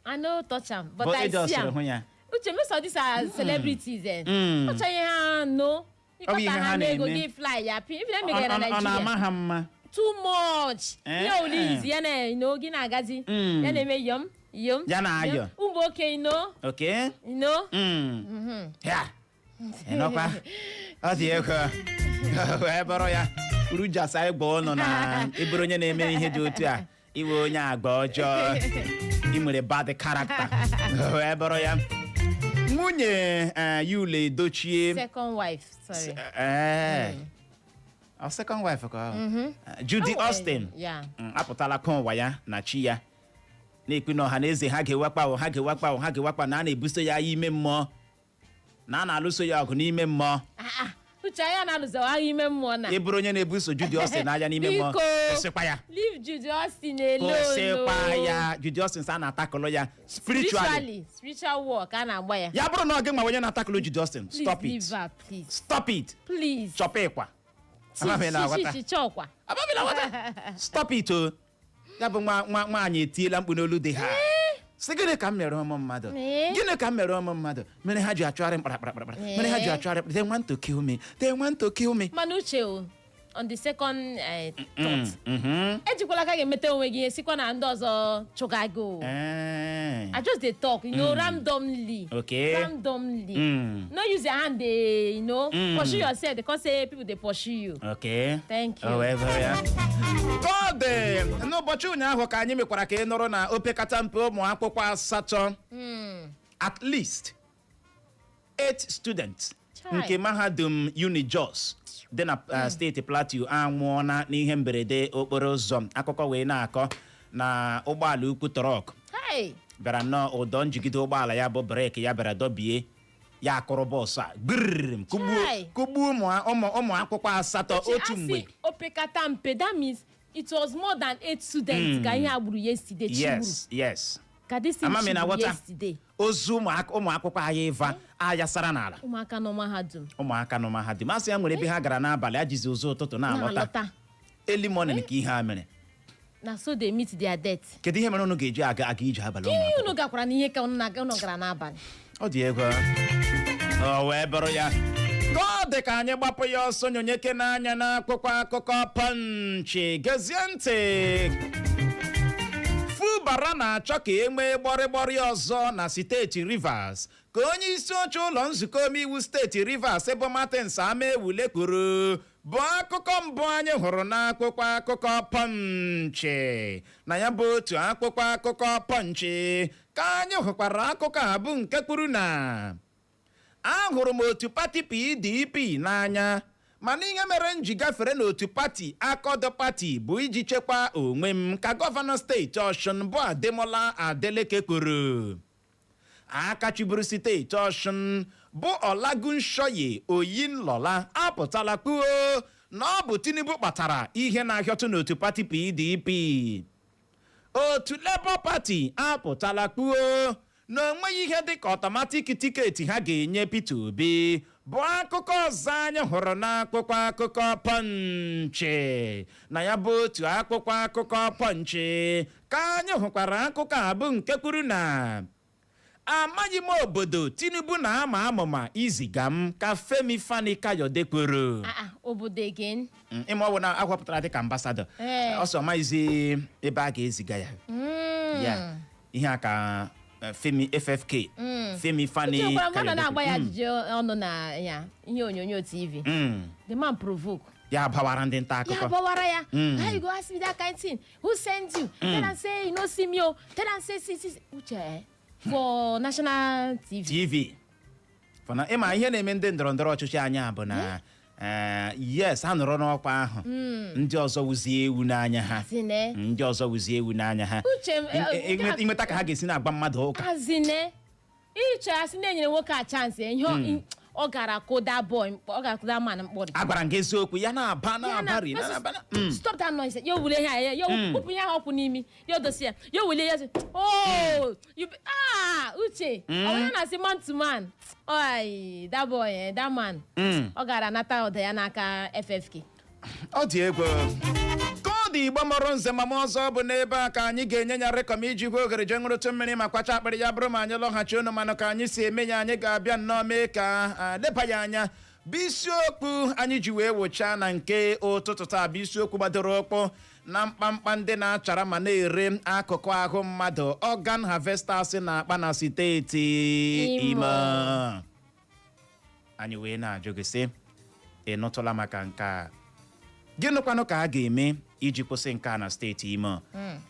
I no touch am, but
But
I
ị just
see am.
hụ ya.
Uche, most of these are celebrities. Eh. Ọchọ ihe ha no.
Ọ bụ ihe
Ịkpata
ha
ha n'ego
na-eme.
gị fly ya pin. If na
Ọ
emegara na
ọ na-ama
Nigeria.
ha mma.
Too much. Ihe ole izi ya na you know, gị na-agazi. Ya na-eme yom yom.
Ya na-ayọ.
Yom. Ụmụ oke, you know, you know.
Ya ịnọkwa, ọ dị ego wee bụrụ ya. Rujas, anyị gwa ụnụ na ịbụrụ onye na-eme ihe dị otu a, iwe onye agba ọjọọ, ị nwere bad character, wee bụrụ ya. Nwunye Yul Edochie.
Second wife, sorry.
Ee, ọ second wife ka ọ bụ. Judy
Oh,
Austin apụtala kụọ ụwa ya na chi ya na-ekwu na ọha na eze ha ga-ewekpa o, ha ga-ewekpa o, ha ga-ewekpa na a na-ebuso ya agha ime mmụọ, na a na-alụso ya ọgụ n'ime mmụọ.
Ah, ah. Uche, anya na-alụzo agha ime mmụọ na.
Ị bụrụ onye na-ebuso Judy Austin n'agha n'ime mmụọ,
Biko.
kwụsịkwa ya.
Leave Judy Austin alone.
Kwụsịkwa
O.
ya. Judy Austin sị a na-atakụlụ ya spiritually.
Spiritually, spiritual war ka a na-agba ya.
Ya bụrụ na ọ gị nwa onye na-atakụlụ Judy Austin,
Please
stop
leave
it.
her, please.
Stop it.
Please.
Chọpa ịkwa. Amaghị na aghọta.
Chi chọkwa.
Amaghị na aghọta. Stop it o. Ya bụ nwa nwa nwaanyị etiela mkpu n'olu dị ha sị, gịnị ka m mere ụmụ mmadụ? Gịnị ka m mere ụmụ mmadụ mere ha ji achụgharị m kparakparakpara, mere ha ji achụgharị m? They want to kill me, they want to kill me.
Mana uche o, on the second thought, ejikwala aka ga-emete onwe gị ihe sikwa na ndị ọzọ chụga gị o. I just dey talk randomly. Randomly. No use your hand dey pursue yourself because say people dey pursue you. Thank you.
O wee bụrụ ya. Ka ọ dị n'ụbọchị ụnyaahụ ka anyị mekwara ka ị nụrụ na opekata mpe ụmụ akwụkwọ asatọ, at least eight students
Chai.
nke mahadum Unijos dị na steeti Plateau anwụọna n'ihe mberede okporo ụzọ. Akụkọ wee na-akọ na ụgbọala ukwu truck
Hey.
bịara nnọọ ụdọ njigide ụgbọala ya bụ brake ya bịara dọbie ya, akụrụ bọọsụ a gbirrim, kụgbuo
Chai.
kụgbuo ụmụ akwụkwọ 8
Uche,
otu
asị
mgbe.
Opekata mpe, that means it was more than eight students ka ihe a gburu yesterday. Chigburu.
Yes.
Ka this thing
Amami na
chigburu
ghọta.
yesterday.
Ozu ụmụ akwụkwọ agha ịva ayasara n'ala.
Ụmụaka nọ mahadum.
Ụmụaka nọ mahadum, asị ya nwere ebe ha gara n'abalị, ajizi ụzọ ụtụtụ na-alọta.
Na-alọta.
Early morning ka ihe a mere.
Na so they meet their death.
Kedu ihe mere unu ga-eji aga aga ije abalị, ụmụ
Ihe
akwụkwọ?
unu gakwara n'ihe ka unu unu gara n'abalị.
Ọ dị egwu. O wee bụrụ ya. Ka ọ dị ka anyị gbapụ ya ọsọ nyonyeke n'anya n'akwụkwọ akụkọ Punch. Gezie ntị. Fubara na-achọ ka e nwee gbọrịgbọrị ọzọ na steeti Rivers, ka onye isi oche ụlọ nzukọ omeiwu steeti Rivers bụ Martins Amaewule kwuru, bụ akụkọ mbụ anyị hụrụ n'akwụkwọ akụkọ Punch. Na ya bụ otu akwụkwọ akụkọ Punch ka anyị hụkwara akụkọ a bụ nke kwuru na ahụrụ m otu pati PDP n'anya, mana ihe mere m ji gafere n'otu pati Accord Party bụ iji chekwaa onwe m, ka gọvanọ steeti Ọshụn bụ Ademola Adeleke kwuru. Aka chịburu steeti Ọshụn bụ Ọlagunshoye Oyinlola apụtala kwuo na ọ bụ Tinubu kpatara ihe na-ahịọtụ n'otu pati PDP. Otu Labour Party apụtala kwuo na onweghị ihe dịka automatic ticket ha ga-enye Peter Obi, bụ akụkọ ọzọ anyị hụrụ n'akwụkwọ akụkọ Punch. Na ya bụ otu akwụkwọ akụkọ Punch ka anyị hụkwara akụkọ a bụ nke kwuru na Amaghị m obodo Tinubu na-ama amụma iziga m, ka Femi Fani Kayode kwuru.
Ah, ah, obodo again?
Ịma ọ bụ na agwapụtara dịka ambassador. Ọ sọ maghịzi ebe a ga-eziga ya. Ya ihe a ka Femi FFK, Femi Fani
Uche, gwara m, ọ nọ
Kayode
na-agba ya
kwuru.
ajụjụ ọnụ na ya ihe onyonyo TV. The man provoke.
Ya bawara ndị nta
Ya
akụkọ.
gbawara ya. How you go ask me that kind thing? Who send you? Tell am say you no see me o. Tell am say see see. Uche, for national TV.
TV fana. Ịma ihe na-eme ndị ndọrọ ndọrọ ọchịchị anyị bụ na yes, ha nọrọ n'ọkwa ahụ, ndị ọzọ wụzie ewu n'anya ha.
Zine.
Ndị ọzọ wụzie ewu n'anya ha.
Uche,
Inweta ka ha ga-esi na-agba mmadụ ụka.
Azine iche asị na-enyere nwoke a chance, ihe ọ gara kụda boy ọ gara kụda man mkpọrọ.
A gwara m gị eziokwu, ya na-aba
Ya na-
na-abari na-aba
Stop that noise. Ya wule ihe a, ya wụpụ ihe ahụ ọkwụ n'imi, ya odosi ya, ya wule ya sị, oh you ah, Uche, ọ bụ ya na-asị man to man. Oi, that boy, that man, ọ gara anata ụda ya n'aka FFK.
Ọ dị egwu ka ọ dị. Igbo mụrụ nze mama ọzọ, bụ n'ebe a ka anyị ga-enye ya rekọm iji gwa oghere jee ṅụrụtụ mmiri ma kwacha akpịrị. Ya bụrụ ma anyị lọghachi unu, manụ ka anyị si eme ya, anyị ga-abịa nnọọ mee ka leba ya anya, bụ isiokwu anyị ji wee wụchaa na nke ụtụtụ taa, bụ isiokwu gbadoro ụkpụ na mkpamkpa ndị na-achara ma na-ere akụkụ ahụ mmadụ, organ harvesters, na-akpa na steeti
Imo.
Imo. Anyị wee na-ajụ gị sị, ị nụtụla maka nke a? Gịnịkwanụ ka a ga-eme iji kwụsị nke a na steeti Imo?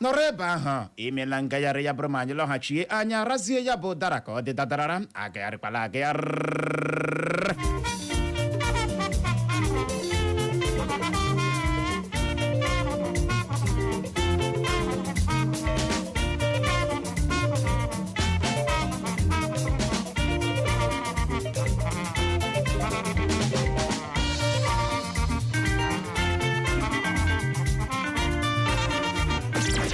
Nọrọ ebe ahụ, emela ngagharị. Ya bụrụ ma anyị lọghachie, anyị arazie ya bụ ụdara ka ọ dị dadarara. Agagharịkwala agagharị.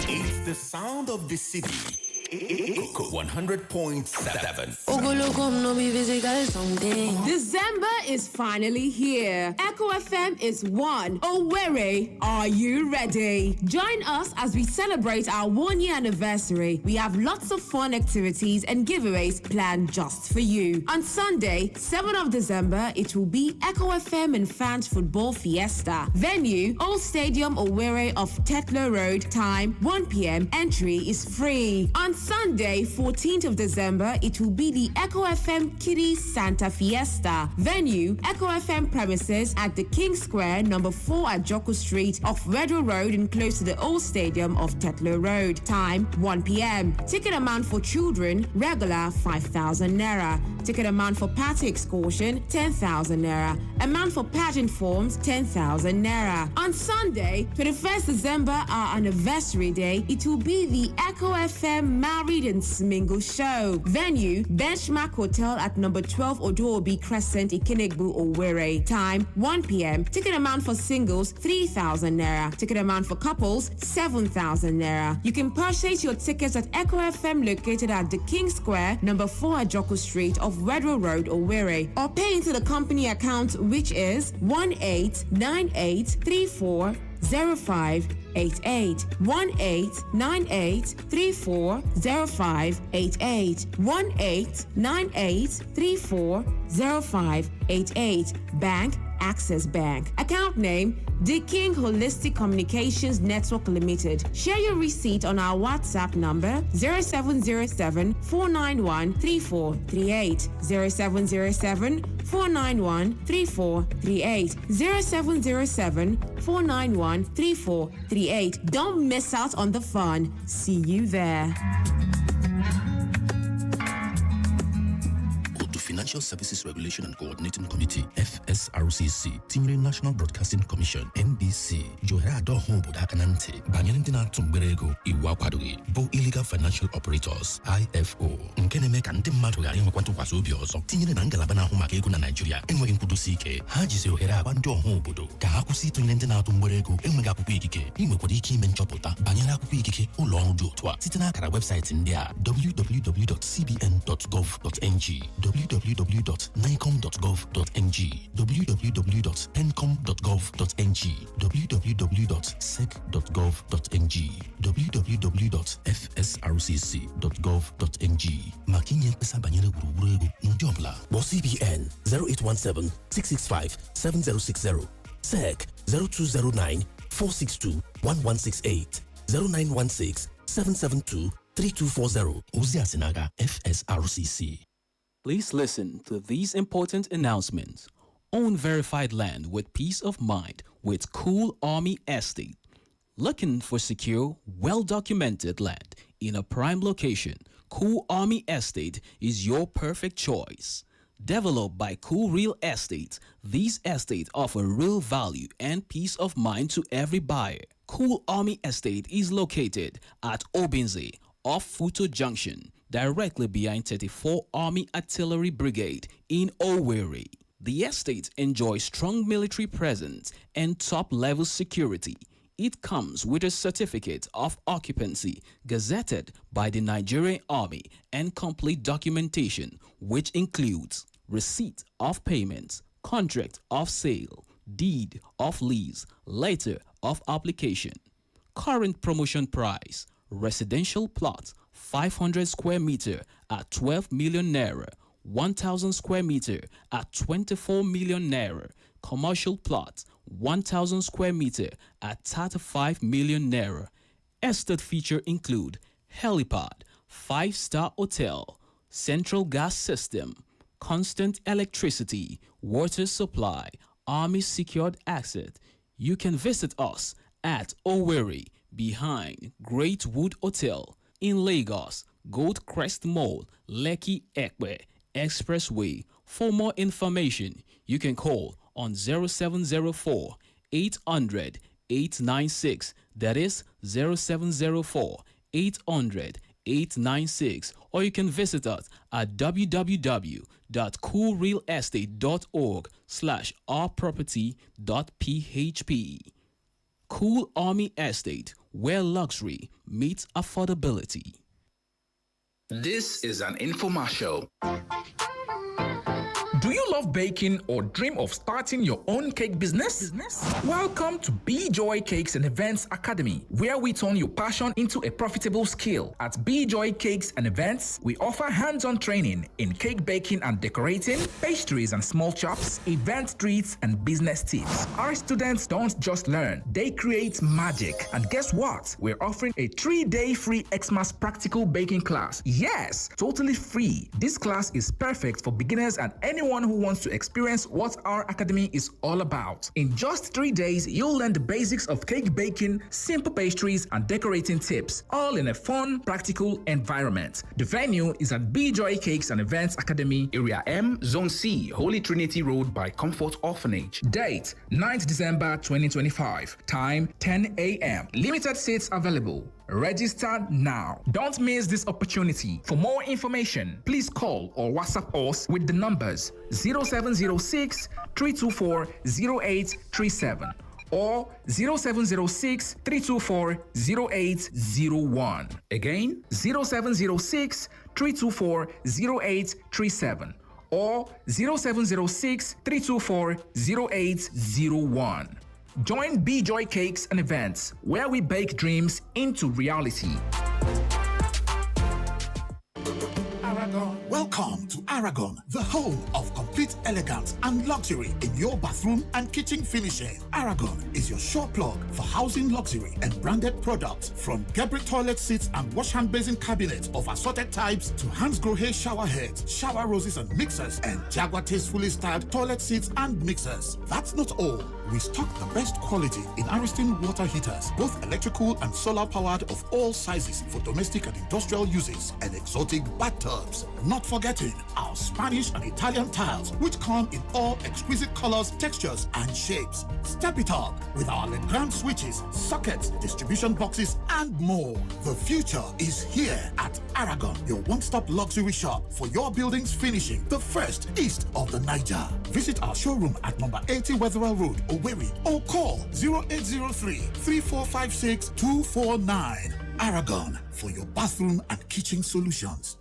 It's the sound of the city. Echo 100.7.
Ogologo m no be physical something.
December is finally here. Echo FM is one. Owerri, are you ready? Join us as we celebrate our 1 year anniversary. We have lots of fun activities and giveaways planned just for you. On Sunday, 7th of December, it will be Echo FM and Fans Football Fiesta. Venue, Old Stadium Owerri off Tetlow Road. Time, 1 p.m. Entry is free. On Sunday, 14th of December, it will be the Echo FM Kitty Santa Fiesta. Venue, Echo FM premises at the King Square, number 4 at Joko Street, off Redrow Road and close to the old stadium of Tetlow Road. Time, 1 p.m. Ticket amount for children, regular 5,000 naira. Ticket amount for party excursion, 10,000 naira. Amount for pageant forms, 10,000 naira. On Sunday, 21st December, our anniversary day, it will be the Echo FM Married and Smingle Show. Venue, Benchmark Hotel at number 12 Odobi Crescent, Ikenegbu, Owerri. Time, 1 p.m. Ticket amount for singles, 3,000 naira. Ticket amount for couples, 7,000 naira. You can purchase your tickets at Echo FM located at the King Square, number 4 Ajoko Street of Redrow Road, Owerri, or pay into the company account, which is 189834 0588 1898 340588 1898 340588. Bank, Access Bank. Account name, The King Holistic Communications Network Limited. Share your receipt on our WhatsApp number 0707 491 3438 0707 491 3438 0707 491 3438. Don't miss out on the fun. See you there.
Otu Financial Services Regulation and Coordinating Committee, FSRCC, tinyere National Broadcasting Commission, NBC, ji ohere adọ ọha obodo aka na ntị banyere ndị na-atụ mgbere ego iwu akwadoghị, bụ Illegal Financial Operators, IFO, nke na-eme ka ndị mmadụ ghara inwekwa ntụkwasị obi ọzọ, tinyere na ngalaba na-ahụ maka ego na Naịjirịa enweghị nkwụdosi ike. Ha jizi ohere agba ndị ọha obodo ka ha kwụsị ịtụnyere ndị na-atụ mgbere ego enweghị akwụkwọ ikike. Ị nwekwara ike ime nchọpụta banyere akwụkwọ ikike ụlọ ọrụ dị otu a site n'akara webụsaịtị ndị a: www.cbn.gov.ng, www www.nicom.gov.ng, www.pencom.gov.ng, www.sec.gov.ng, www.fsrcc.gov.ng. Maka inye mkpesa banyere gburugburu ego n'ụdị ọbụla, kpọọ CBN 0817 665 7060, SEC 0209 462 1168, 0916 772 3240. Ozi a si n'aka FSRCC.
Please listen to these important announcements. Own verified land with peace of mind with Cool Army Estate. Looking for secure, well documented land in a prime location? Cool Army Estate is your perfect choice. Developed by Cool Real Estate, these estates offer real value and peace of mind to every buyer. Cool Army Estate is located at Obinze, off Futo Junction, directly behind 34 Army Artillery Brigade in Owerri. The estate enjoys strong military presence and top level security. It comes with a certificate of occupancy gazetted by the Nigerian Army and complete documentation, which includes receipt of payments, contract of sale, deed of lease, letter of application. Current promotion price: residential plot 500 square meter at 12 million naira, 1000 square meter at 24 million naira, commercial plot 1000 square meter at 35 million naira. Estate feature include helipad, 5-star hotel, central gas system, constant electricity, water supply, army secured access. You can visit us at Owerri behind Great Wood Hotel in Lagos, Gold Crest Mall, Lekki Ekpe Expressway. For more information, you can call on 0704 800 896. That is 0704 800 896. Or you can visit us at www.coolrealestate.org slash ourproperty.php. Cool Army Estate, where luxury meets affordability.
This is an infomercial. Do you love baking or dream of starting your own cake business? Welcome to Be Joy Cakes and Events Academy, where we turn your passion into a profitable skill. At Be Joy Cakes and Events, we offer hands-on training in cake baking and decorating, pastries and small chops, event treats, and business tips. Our students don't just learn, they create magic. And guess what? We're offering a 3-day free Xmas practical baking class. Yes, totally free. This class is perfect for beginners and anyone who wants to experience what our academy is all about. In just 3 days, you'll learn the basics of cake baking, simple pastries, and decorating tips, all in a fun, practical environment. The venue is at B Joy Cakes and Events Academy,
Area M, Zone C, Holy Trinity Road by Comfort Orphanage.
Date 9th December 2025. Time 10 a.m. Limited seats available. Register now. Don't miss this opportunity. For more information, please call or WhatsApp us with the numbers 0706 324 0837 or 0706 324 0801.
Again,
0706 324 0837 or 0706 324 0801. Join B Joy Cakes and Events, where we bake dreams into reality.
Aragon. Welcome to Aragon, the home of complete elegance and luxury in your bathroom and kitchen finishing. Aragon is your sure plug for housing luxury and branded products, from Geberit toilet seats and wash hand basin cabinets of assorted types to Hans Grohe shower heads, shower roses and mixers, and Jaguar tastefully styled toilet seats and mixers. That's not all. We stock the best quality in Ariston water heaters, both electrical and solar powered, of all sizes for domestic and industrial uses, and exotic bathtubs. Not forgetting our Spanish and Italian tiles, which come in all exquisite colors, textures, and shapes. Step it up with our Legrand switches, sockets, distribution boxes, and more. The future is here at Aragon, your one stop luxury shop for your building's finishing, the first east of the Niger. Visit our showroom at number 80 Weatherall Road, Owerri, or call 0803 3456 249. Aragon, for your bathroom and kitchen solutions.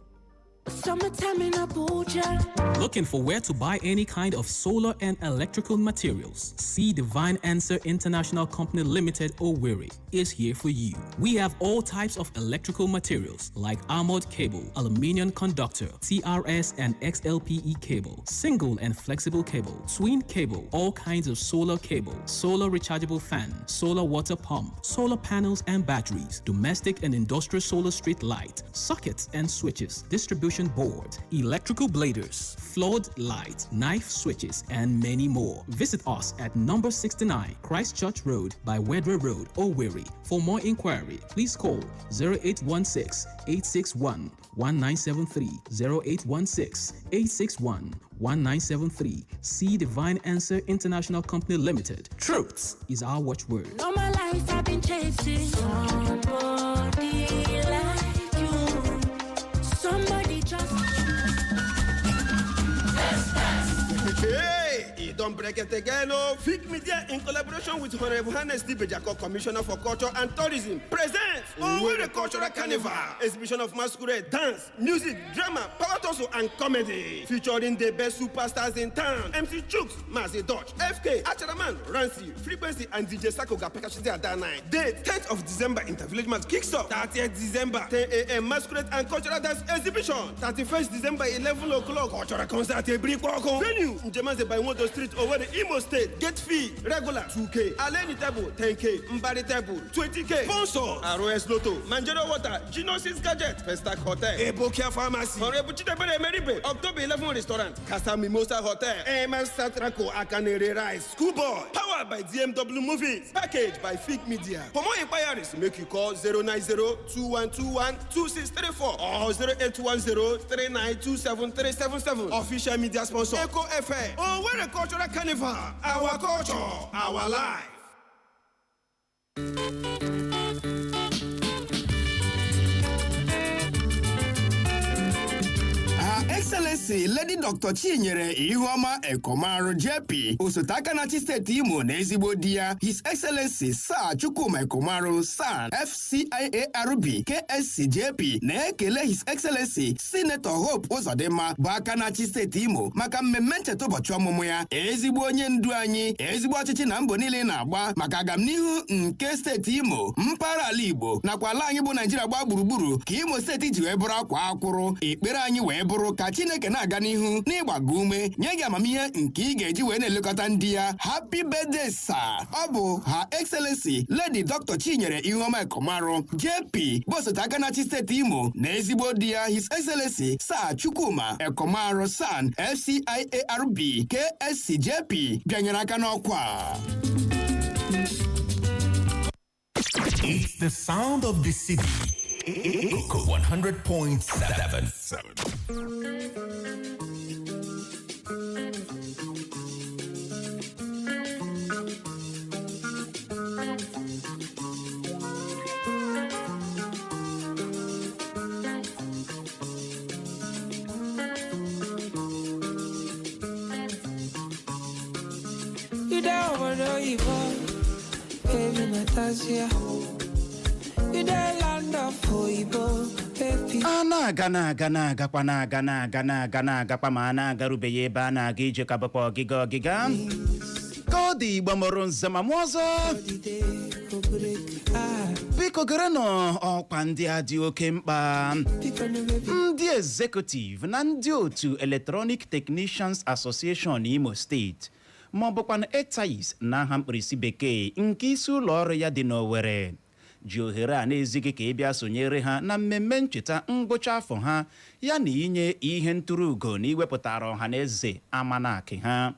Summertime in Abuja.
Looking for where to buy any kind of solar and electrical materials? See Divine Answer International Company Limited Owerri is here for you. We have all types of electrical materials like armored cable, aluminium conductor, TRS and XLPE cable, single and flexible cable, twin cable, all kinds of solar cable, solar rechargeable fan, solar water pump, solar panels and batteries, domestic and industrial solar street light, sockets and switches, distribution board, electrical bladers, flood light, knife switches, and many more. Visit us at number 69 Christchurch Road by Wedra Road, Owerri. For more inquiry, please call 0816 861 1973, 0816 861 1973. See Divine Answer International Company Limited. Truth is our watchword.
All my life I've been chasing somebody like you. Somebody just.
Hey, e don break it again o. Fig Media in collaboration with Honorable Hannes Dibejako, Commissioner for Culture and Tourism, presents Owerri Cultural Carnival, exhibition of masquerade, dance, music, drama, power tussle and comedy, featuring the best superstars in town: MC Chuks, Mazi Dutch, FK, Acharaman, Rancy, Frequency and DJ Sako Gapekashite at that night. Date 10th of December, Intervillage Match kicks off. 30th December, 10 a.m. Masquerade and Cultural Dance Exhibition. 31st December, 11 o'clock, Cultural Concert Ebrikoko. Venue, Njemanze by Wodo Street, Owerri, Imo State. Gate fee, regular 2K, Aleni Table 10K, Mbari Table 20K. Sponsor, ROS Lotto, Manjero Water, Genosis Gadget, Festac Hotel, Ebokia Pharmacy, Honorable Chidebere Emeribe, October 11 Restaurant, Casa Mimosa Hotel, Eman Satrako Akanere Rice, Schoolboy, powered by DMW Movies, packaged by Fig Media. For more inquiries, make you call 090-2121-2634 or 0810-3927-377. Official media sponsor, Echo FM. Owerri Cultural Carnival, our culture, our life.
Her Excellency Lady Dr. Chinyere Ihuoma Ekomaru JP, osote aka na-achị steeti Imo na ezigbo di ya, His Excellency Sir Chukwuma Ekomaru San FCIARB KSCJP, na-ekele His Excellency Senator Hope Uzodimma bụ aka na-achị steeti Imo maka mmemme ncheta ụbọchị ọmụmụ ya. Ezigbo onye ndu anyị, ezigbo ọchịchị na mbọ niile na-agba maka agamnihu nke steeti Imo, mpaghara ala Igbo nakwa ala anyị bụ Naijiria gbaa gburugburu, ka Imo steeti ji wee bụrụ akwa akwụrụ. Ekpere anyị wee bụrụ ka Chineke na-aga n'ihu n'ịgbago ume, nye gị amamihe nke ị ga-eji wee na-elekọta ndị ya. Happy birthday, sir. Ọ bụ Her Excellency Lady Dr. Chinyere Ihuoma Ekomaru JP bụ osote aka na-achị steeti Imo na ezigbo di ya, His Excellency Sir Chukwuma Ekomaru San FCIARB KSCJP, bịanyere aka n'ọkwa a.
It's the sound of the city. Echo 100.7.
You down for the evil, baby Natasha. You the land of Oyibo, baby.
A na-aga na-aga na-agakwa na-aga na-aga na-aga na-agakwa, ma a na-agarubeghị ebe a na-aga ije, ka bụkwa ọgịga ọgịga ka ọ dị. Igbo mụrụ nze ma mụọ ọzọ, biko gerenụ ọkwa ndị a dị oke mkpa. Ndị executive na ndị otu Electronic Technicians Association Imo Steeti, ma ọ bụkwa ETAIS na aha mkpirisi bekee, nke isi ụlọ ọrụ ya dị n'Owerri, ji ohere a na-ezighị ka ị bịa sonyere ha na mmemme ncheta ngwụcha afọ ha, ya na inye ihe ntụrụ ugo na iwepụtara ọha na eze amanaki ha.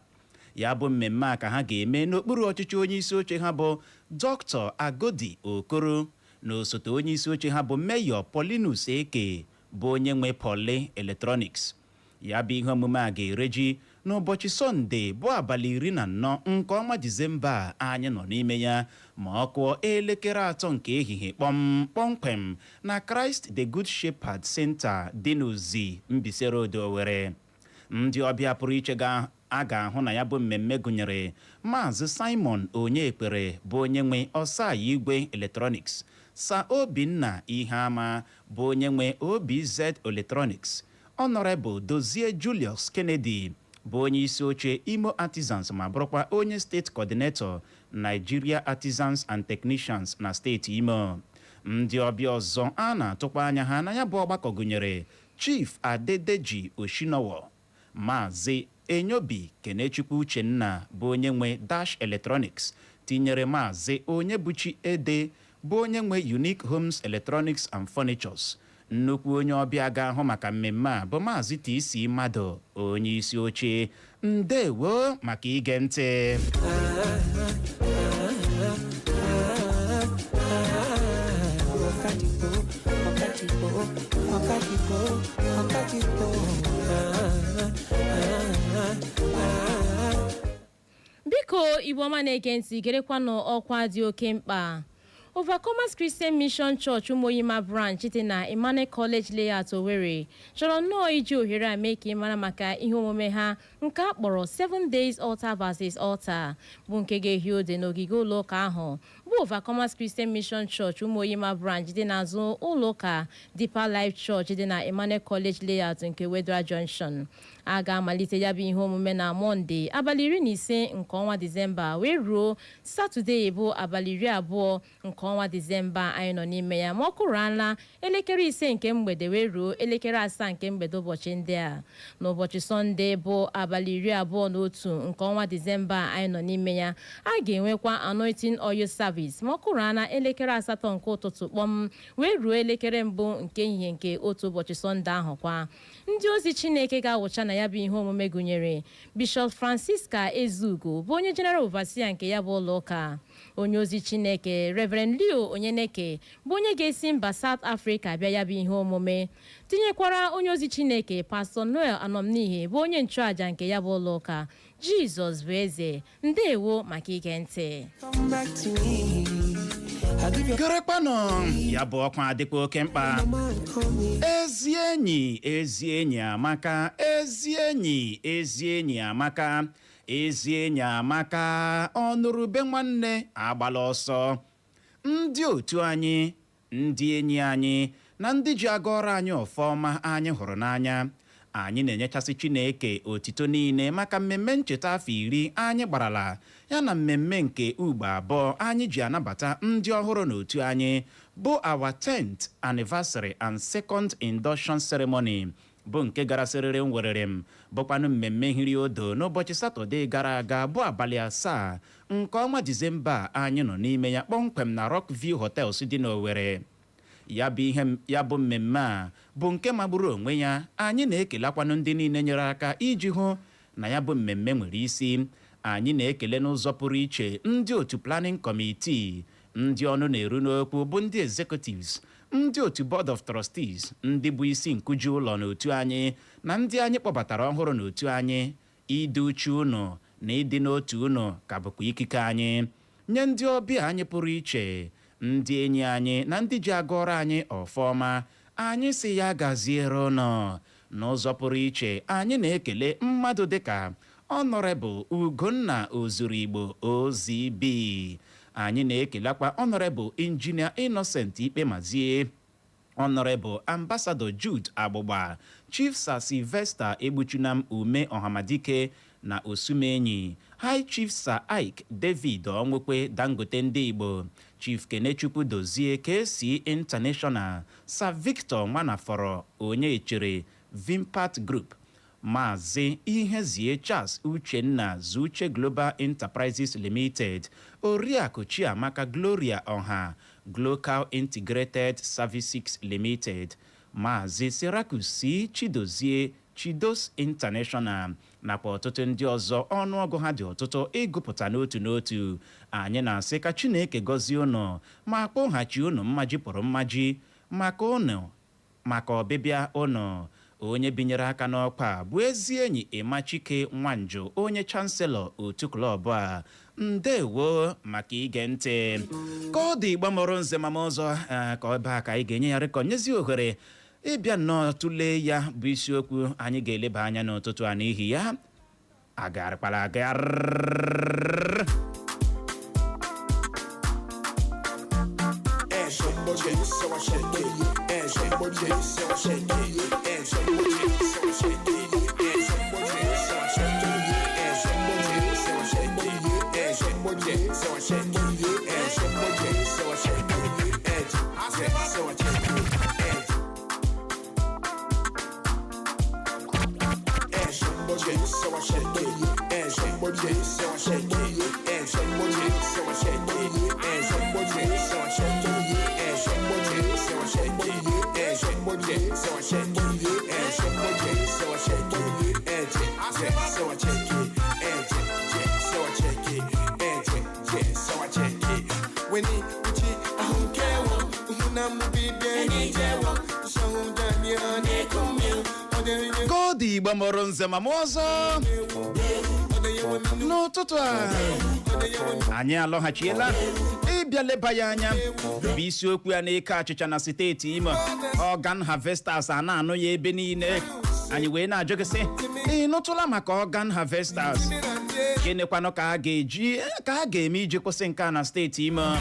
Ya bụ mmemme a ka ha ga-eme n'okpuru ọchịchị onye isi oche ha bụ Dr. Agodi Okoro na osote onye isi oche ha bụ Mayor Paulinus Eke, bụ onye nwe Poly Electronics. Ya bụ ihe omume a ga-ereji n'ụbọchị Sọnde bụ abalị 14 nke ọnwa Disemba a anyị nọ n'ime ya, ma ọ kụọ elekere 3 nke ehihie kpọm kpọmkwem na Christ the Good Shepherd Center dị n'Uzi Mbaise Road, Owerri. Ndị ọbịa pụrụ iche a ga-ahụ na ya bụ mmemme gụnyere Maazị Simon Onyeekpere, bụ onye nwe Ọsai Igwe Electronics, Sir Obinna Iheama, bụ onye nwe OBZ Electronics. Honorable Dozie Julius Kennedy, bụ onye isi oche Imo Artisans ma bụrụkwa onye State Coordinator Nigeria Artisans and Technicians na steeti Imo. Ndị ọbịa ọzọ a na-atụkwa anya ha na ya bụ ọgbakọ gụnyere Chief Adedeji Oshinowo, Maazị Enyobi Kenechukwu Uchenna, bụ onye nwe Dash Electronics, tinyere Maazị Onyebuchi Ede, bụ onye nwe Unique Homes Electronics and Furnitures. Nnukwu onye ọbịa ga-ahụ maka mmemme a bụ Maazị TC Mmadụ, onye isi oche. Ndewo maka ige ntị.
Ọkadìgbò, ọkadìgbò, ọkadìgbò, ọkadìgbò. Ah, ah, ah.
Biko, Igbo ọma na-ege ntị, gerekwanụ ọkwa dị oke mkpa. Overcomers Christian Mission Church Umoyima Branch dị na Emmanuel College Layout, Owerri, chọrọ nnọọ iji ohere a mee ka ị mara maka ihe omume ha nke a kpọrọ 7 Days Altar versus Altar, bụ nke ga-ehi ode n'ogige ụlọụka ahụ bụ Overcomers Christian Mission Church Umoyima Branch dị n'azụ ụlọụka Deeper Life Church dị na Emmanuel College Layout nke Wedra Junction. A ga-amalite ya bụ ihe omume na Mọnde, abalị 15 nke ọnwa Disemba, wee ruo Satọde, bụ abalị 20 nke ọnwa Disemba anyị nọ n'ime ya, ma ọ kụrụala elekere 5 nke mgbede wee ruo elekere 7 nke mgbede ụbọchị ndị a. N'ụbọchị Sọnde, bụ abalị 21 nke ọnwa Disemba anyị nọ n'ime ya, a ga-enwekwa anointing oil service, ma ọ kụrụala elekere 8 nke ụtụtụ kpọm wee ruo elekere 1 nke ehihie nke otu ụbọchị Sọnde ahụ kwa. Ndị ozi Chineke ga-awụcha na ya bụ ihe omume gụnyere Bishop Francisca Ezugo, bụ onye General Overseer nke ya bụ ụlọ ụka, onye ozi Chineke Reverend Leo Onyeneke, bụ onye ga-esi mba South Africa bịa ya bụ ihe omume, tinyekwara onye ozi Chineke Pastor Noel Anomnihe, bụ onye nchụaja nke ya bụ ụlọ ụka. Jizọs bụ eze. Ndewo maka ige ntị.
Come back to me. I give you
Gerekwanụ ya bụ ọkwa adịkwa oke mkpa. Ezi enyi, ezi enyi amaka, ezi enyi, ezi enyi amaka, ezi enyi amaka, ọnụrụbe nwanne agbala ọsọ. Ndị otu anyị, ndị enyi anyị na ndị ji aga ọrụ anyị ọfọma anyị hụrụ n'anya, anyị na-enyechasị Chineke otito niile maka mmemme ncheta afọ 10 anyị gbarala, ya na mmemme nke ugbo abụọ anyị ji anabata ndị ọhụrụ n'otu anyị, bụ our 10th anniversary and second induction ceremony, bụ nke gara sịrịrị nwerere m, bụkwanụ mmemme hiri odo n'ụbọchị Satọde gara aga, bụ abalị 7 nke ọnwa Disemba anyị nọ n'ime ya, kpọmkwem na Rockview Hotels dị n'Owerri. Ya bụ ihe, ya bụ mmemme a bụ nke magburu onwe ya. Anyị na-ekelekwanụ ndị niile nyere aka iji hụ na ya bụ mmemme nwere isi. Anyị na-ekele n'ụzọ pụrụ iche ndị otu planning committee, ndị ọnụ na-eru n'okwu, bụ ndị executives, ndị otu board of trustees, ndị bụ isi nkuji ụlọ n'otu anyị na ndị anyị kpọbatara ọhụrụ n'otu anyị. Ịdị uchu unu na ịdị n'otu unu ka bụkwa ikike anyị. Nye ndị ọbịa anyị pụrụ iche, ndị enyi anyị na ndị ji aga ọrụ anyị ọfọma, anyị si ya gaziere ụnụ. N'ụzọ pụrụ iche, anyị na-ekele mmadụ dịka Honorable Ugonna Ozurigbo OZB. Anyị na-ekelekwa Honorable Engineer Innocent Ikpemazie, Honorable Ambassador Jude Agbụgba, Chief Sir Sylvester Egbuchunam Ume Ọhamadike na Osumenyi, High Chief Sir Ike David Ọnwụkwe Dangote, ndị Igbo, Chief Kenechukwu Dozie KC International, Sir Victor Nwanafọrọ Onyechere Vimpat Group, Maazị Ihezie Charles Uchenna Zuche Global Enterprises Limited, Oriakụ Chiamaka Gloria Ọha Global Integrated Services Limited, Maazị Syracuse C Chidozie Chidos International, nakwa ọtụtụ ndị ọzọ ọnụọgụ ha dị ọtụtụ ịgụpụta n'otu n'otu. Anyị na-asị ka Chineke gọzie unu ma kpọghachi unu mmaji pụrụ mmaji maka unu, maka ọbịbịa unu. Onye binyere aka n'ọkwa bụ ezi enyi Emachike Nwanjo, onye chancellor otu klọb a. Ndewo maka ige ntị. Ka ọ dị, Igbo mụrụ nze mama ọzọ, ka ọ baa ka anyị ga-enye ya rịkọ nyezi ohere ịbịa nnọọ tụlee ya bụ isiokwu anyị ga-eleba anya n'ụtụtụ a. N'ihi ya, agarịkwala agarị.
Eh, somebody, so I shake it. Eh, somebody, so I shake it. Eh,
Koodu Igbo mụrụ nze ma mụ ọzọ n'ụtụtụ a, anyị alọghachiela ịbịa leba ya anya bụ isiokwu ya na-eke achịcha na steeti Imo. Organ harvesters a na-anụ ya ebe niile. Anyị wee na-ajụ gị sị, ị nụtụla maka organ harvesters? Gịnịkwanụ ka a ga-eji ka a ga-eme iji kwụsị nke a na steeti Imo?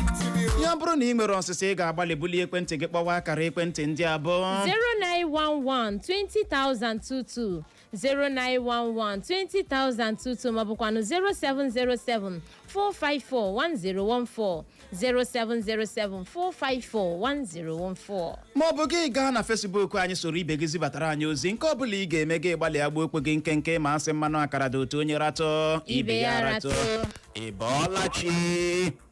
Ya bụrụ na ị nwere ọsịsa, ị ga-agbalị bulie ekwentị gị kpọwa akara ekwentị ndị abụọ:
0911 20022, 0911 20022, maọbụkwanụ 0707 454 1014, 0707 454 1014.
Ma ọ bụ gị gaa na Facebook anyị, soro ibe gị zibatara anyị ozi. Nke ọbụla ị ga-eme, gị gbalịa gbuo okwe gị nkenke, ma asị mmanụ akara dị otu onye ratụ ibe ya ratụ. Ị bọọla chi?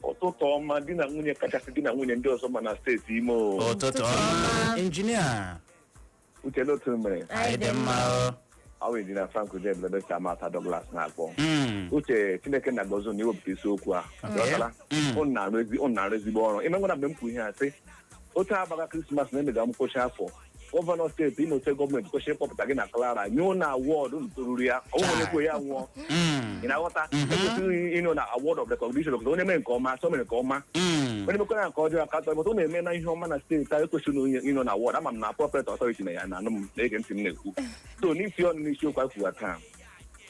Ụtụtụ ọma, di na nwunye kachasị di na nwunye ndị ọzọ ma na steeti Imo.
Ụtụtụ ọma, injinia.
Uche, otu mere?
Anyị dị mma o.
Awụ injinia Frank Ude Amata Douglas na-akpọ. Uche, Chineke na gozi na iwepụta isiokwu a. Ghọtara? Unu na-arụ ezigbo ọrụ. Ime ngwa na mgbe m kwu ihe a sị otu abaga Krismas na-emega ngwụcha afọ, gọvanọ steeti Imo, steeti gọọmenti kwesịrị ịkpọpụta gị na Clara nye ụnụ award toruru ya. Ọ bụrụ onye kwuo ya nwụọ, ị na-aghọta? Ekwesịghị ịnụ na award of recognition obodo. Onye mere nke ọma, asọ mere nke ọma. Onye mekwara nke ọjọọ, akatọ. Bụta ụnụ eme na ihe ọma na steeti a, ekwesịghị ịnọ na award. Ama m na appropriate authority na ya na anụ m na-ege ntị m na-ekwu. So n'isi ọnụ, n'isiokwu anyị kwuwa taa,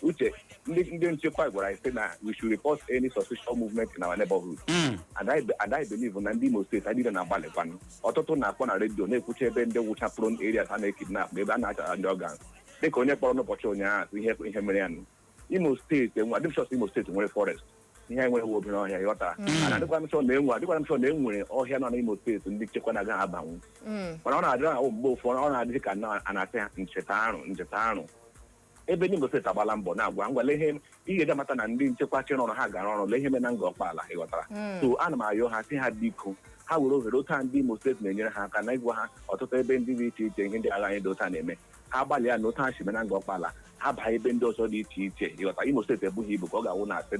Uche, ndị nchekwa gwara anyị sị na we should report any suspicious movement in our neighborhood, and I believe na ndị Imo steeti anyị niile na-agbalịkwanụ. Ọtụtụ na-akpọ na redio na-ekwucha ebe ndị wụcha prone areas a na-ekidnap na ebe a na-achara ndị organ, dịka onye kpọrọ n'ụbọchị ụnyaahụ ihe mere ya nụ. Imo steeti enwe adịmshọs. Imo steeti nwere forest, ihe anyị nwere obere ọhịa, ịghọtara? Ana adịkwa m sure na enwe, adịkwa m sure na e nwere ọhịa nọ n'Imo steeti ndị nchekwa na-agaghị abanwu, mana ọ na-adị ahụ mgbe ụfọdụ ọ na-adị ka a na-asị ha ncheta arụ, ncheta arụ. Ebe ndị Imo steeti agbala mbọ na-agwa ngwa, lee ihe ihe ga-amata na ndị nchekwa chịrị ọrụ ha gara ọrụ. Lee ihe mere na Nga Ọkpala, ịghọtara? So ana m ayọ ha sị ha biko, ha were ohere otu a ndị Imo steeti na-enyere ha aka na ịgwa ha ọtụtụ ebe ndị dị iche iche ihe ndị agha anyị dị otu a na-eme. Ha gbalịa na otu ha si mee na Nga Ọkpala, ha baa ebe ndị ọzọ dị iche iche, ịghọta? Imo steeti ebughị ibu ka ọ ga-awụ na asị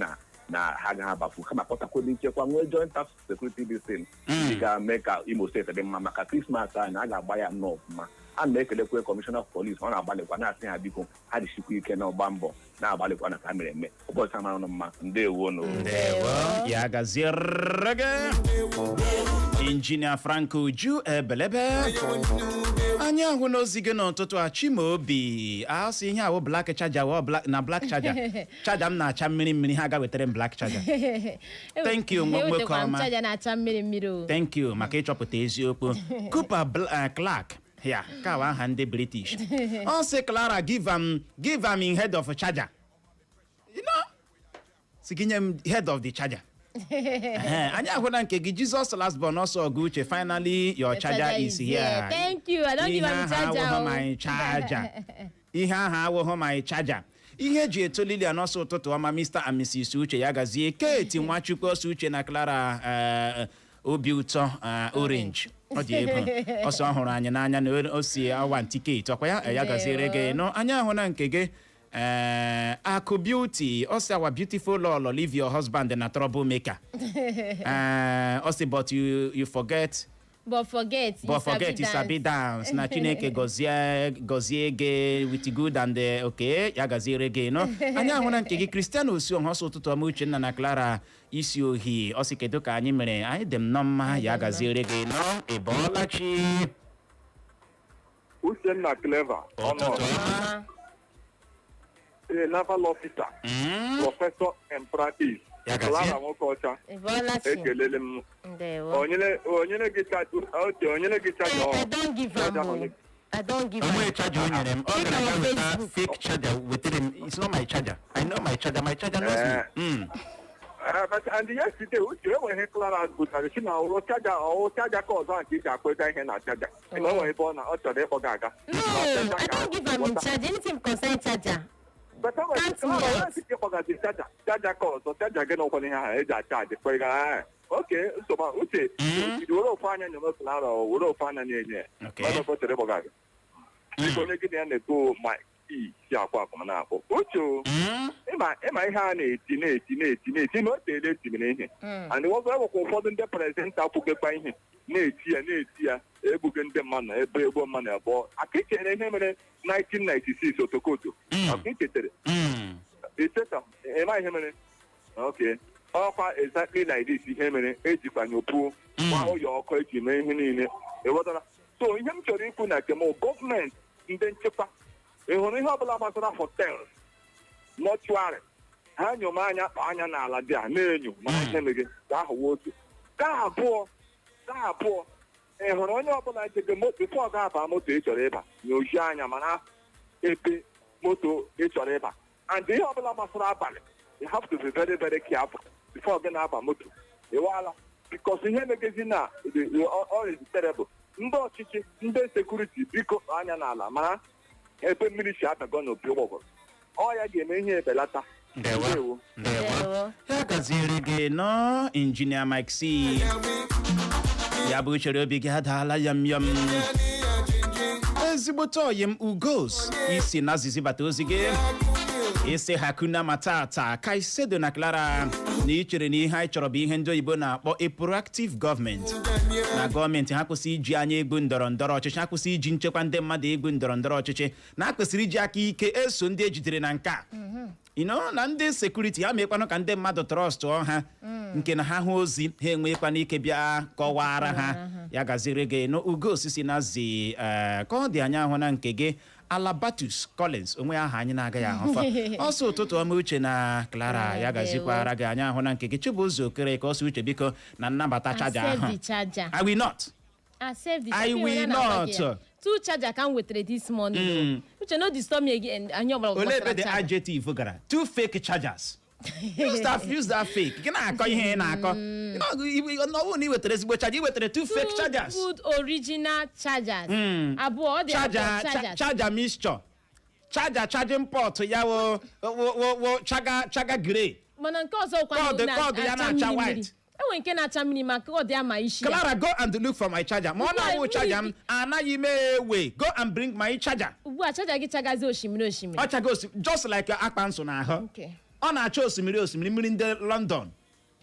na ha agaghị abafu, kama kpọtakwa ndị nchekwa, nwee joint task security this ndị ga-eme ka Imo steeti dị mma maka Krismas a na a ga-agba ya nnọọ ọfụma. A na-ekelekwe kọmishọna of police, ọ na-agbalịkwa, na-asị ha biko, ha jisikwa ike na ọgba mbọ na-agbalịkwa na ka mere eme ụbọchị amara nụ mma. Ndewo nụ.
Ndewo, ya gaziere gị, injinia Frank Uju Ebelebe. Anyị ahụ n'ozi gị n'ụtụtụ a. Chimaobi asị ihe awụ black charger wụ na black charger, charger m na-acha mmiri mmiri. Ha ga wetara m black charger. Thank you, nwoke
Ewetekwa m
ọma.
charger na-acha mmiri mmiri o.
Thank you maka ịchọpụta eziokwu. Cooper Clark ya ka aha ndị British. Ọ sị, "Clara, give am in head of charger." Si gị nye m head of the charger. Ehe, anyị ahụla nke gị. Jesus last born ọsọ ọgụ. Uche, finally your charger is here.
Thank you. I don't give
Ihe
am
ahụ
charger
awụghị
o.
my charger. Ihe ahụ awụghị my charger. Ihe eji eto Lilian ọsọ. Ụtụtụ ọma, Mr and Mrs Uche, ya gazie. Kate Nwachukwu ọsọ, Uche na Clara, obi ụtọ, orange ọ dị egwu. Ọsọ ọ hụrụ anyị n'anya na o si awa tiketi ọkwa ya. Ya gaziere gị nụ. Anyị ahụ na nke gị. Akụ Beauty ọ sị, "Our beautiful lolo, leave your husband na trouble maker." Ọ sị, "But you forget."
But forget.
But forget you sabi dance. Na Chineke gọzie gọzie gị with good and okay. Ya gaziere gị nọ. Anyị ahụ na nke gị. Cristiano Osuoha ọsọ, ụtụtụ ọma, Uchenna na Clara. Isi ohi ọ sị, kedu ka anyị mere? Anyị dị m nọ mma. Ya gaziere gị nọ. Ị bọọla chi?
Uchenna, Clever,
Ụtụtụ ọma.
A naval officer, professor in practice.
Ya gazie.
Clara Nwokocha.
Ị bọọla chi?
Ekelele m.
Ndewo.
Onyere gị charger, oche onyere gị charger.
I don give am o. I don give
Onwe
am.
charger o nyere m, ọ
Check
gara
our
aga weta
Facebook.
fake charger wetere m. It's not my charger. I know my charger. My charger knows me.
But and yesterday, Uche, enwere ihe Clara butere si na ọwụ chaja, ọwụ chaja ka ọzọ nke iji akpọ ihe na chaja. Ị na o nwere ebe ọ na ọ chọrọ ịkpọ gị aga.
No, I don give am in charge. Anything concern charger.
But ọ nwere
Can't
Clara
me
onye sị ka ịkpọgazi chaja, chaja ka ọzọ, chaja gị n'ụkwa ihe ahụ eji achaji kpere gị ah, oke nsogbu ahụ. Uche, jiri were ofu anya na-eme Clara, o were ofu anya na-enye ya. Mmadụ ọ chọrọ ịkpọga gị. Biko, onye gị na ya na-ekwu ma i si akwa akwa na-akpọ. Uche o, ịma ihe a na-eti na-eti na-eti na-eti na o teela etimere ihe. And ọzọ, ewekwa ụfọdụ ndị presenter kwugekwa ihe na-eti ya na-eti ya, egbuge ndị mmadụ na ebe egbuo mmadụ abụọ aka. Ichere ihe mere 1996 Otokoto, aka ichetere icheta ịma ihe mere. Ok, ọkwa exactly like this ihe mere ejikwa nyopuo gba ụyọ ọkụ eji mee ihe niile, ịghọtara? So ihe m chọrọ ikwu na nke m, gọọmenti, ndị nchekwa, ị hụrụ ihe ọbụla gbasara hotels, mortuary, ha nyoma anya, kpa anya n'ala dị a na-enyo ma ihe mere ka ahụ otu ka abụọ ka abụọ. Ị hụrụ onye ọbụla jege moto, before ọ ga-aba moto ị chọrọ ịba, nyochie anya mana ebe moto ị chọrọ ịba. And ihe ọbụla gbasara abalị, you have to be very very careful before gị na-aba moto, ịwala, because ihe megezi na all is terrible. Ndị ọchịchị, ndị security, biko, kpa anya n'ala mara ebe mmiri si abago n'opi ụgbọgọrọ. Ọ ya ga-eme ihe ebelata.
Ndewo. Ndewo. Ya gaziere gị nọ, Injinia Mike C. Ya bụ chere obi gị adaala yam yam. Ezigbote oyi m Ugos isi na zizi bata ozi gị, isi Hakuna Matata. Kaisedo na Clara, na ị chere na ihe anyị chọrọ bụ ihe ndị oyibo na-akpọ a proactive government, na gọọmenti ha kwụsị iji anya egwu ndọrọ ndọrọ ọchịchị, ha kwụsị iji nchekwa ndị mmadụ egwu ndọrọ ndọrọ ọchịchị, na a kwesịrị iji aka ike eso ndị ejidere na nke a, na ndị security ha meekwanụ ka ndị mmadụ trust ha, nke na ha hụ ozi ha enwekwana ike bịa kọwara ha. Ya gaziri gị n'ugo osisi na zi ka ọ dị anya ahụ na nke gị. Alabatus Collins, onwe aha anyị na-agaghị ahụ fa ọsọ. Ụtụtụ ọma, Uche na Clara. Ya gazikwara gị. Anya ahụ na nke gị, Chibụzọ Okere, ka ọsọ. Uche, biko, na nnabata chaja
Accept
ahụ.
the charger.
I will not.
Accept the
I
charger.
will not.
Two charger ka m wetere this morning. Uche, no disturb me again. Anyị ọbụla
Olee ebe
gbasara
the
charger.
adjective gara? Two fake chargers. Use that fake. Gị na-akọ ihe ị na-akọ. Ọ bụrụ na ị wetara ezigbo charger, ị wetara two fake
Two
chargers.
good original chargers. Abụọ, ọ dị
Charger
abụọ chargers.
Charger mixture. Charger charging port ya wo wo wo chaga chaga grey.
Mana nke ọzọ kwa
Kọọdụ ya na-acha
mmiri
white.
mmiri. Enwere nke na-acha mmiri, ma kọọdụ ya ma isi ya.
Clara, go and look for my charger. Ma ọ
Ugbu a,
na-awụ charger m, anaghị m ewe. Go and bring my charger.
Ugbu a charger gị chagazi osimiri osimiri.
Ọ chaga osimiri just like akpa nsọ n'ahụ.
Okay.
Ọ na-acha osimiri osimiri, mmiri ndị London.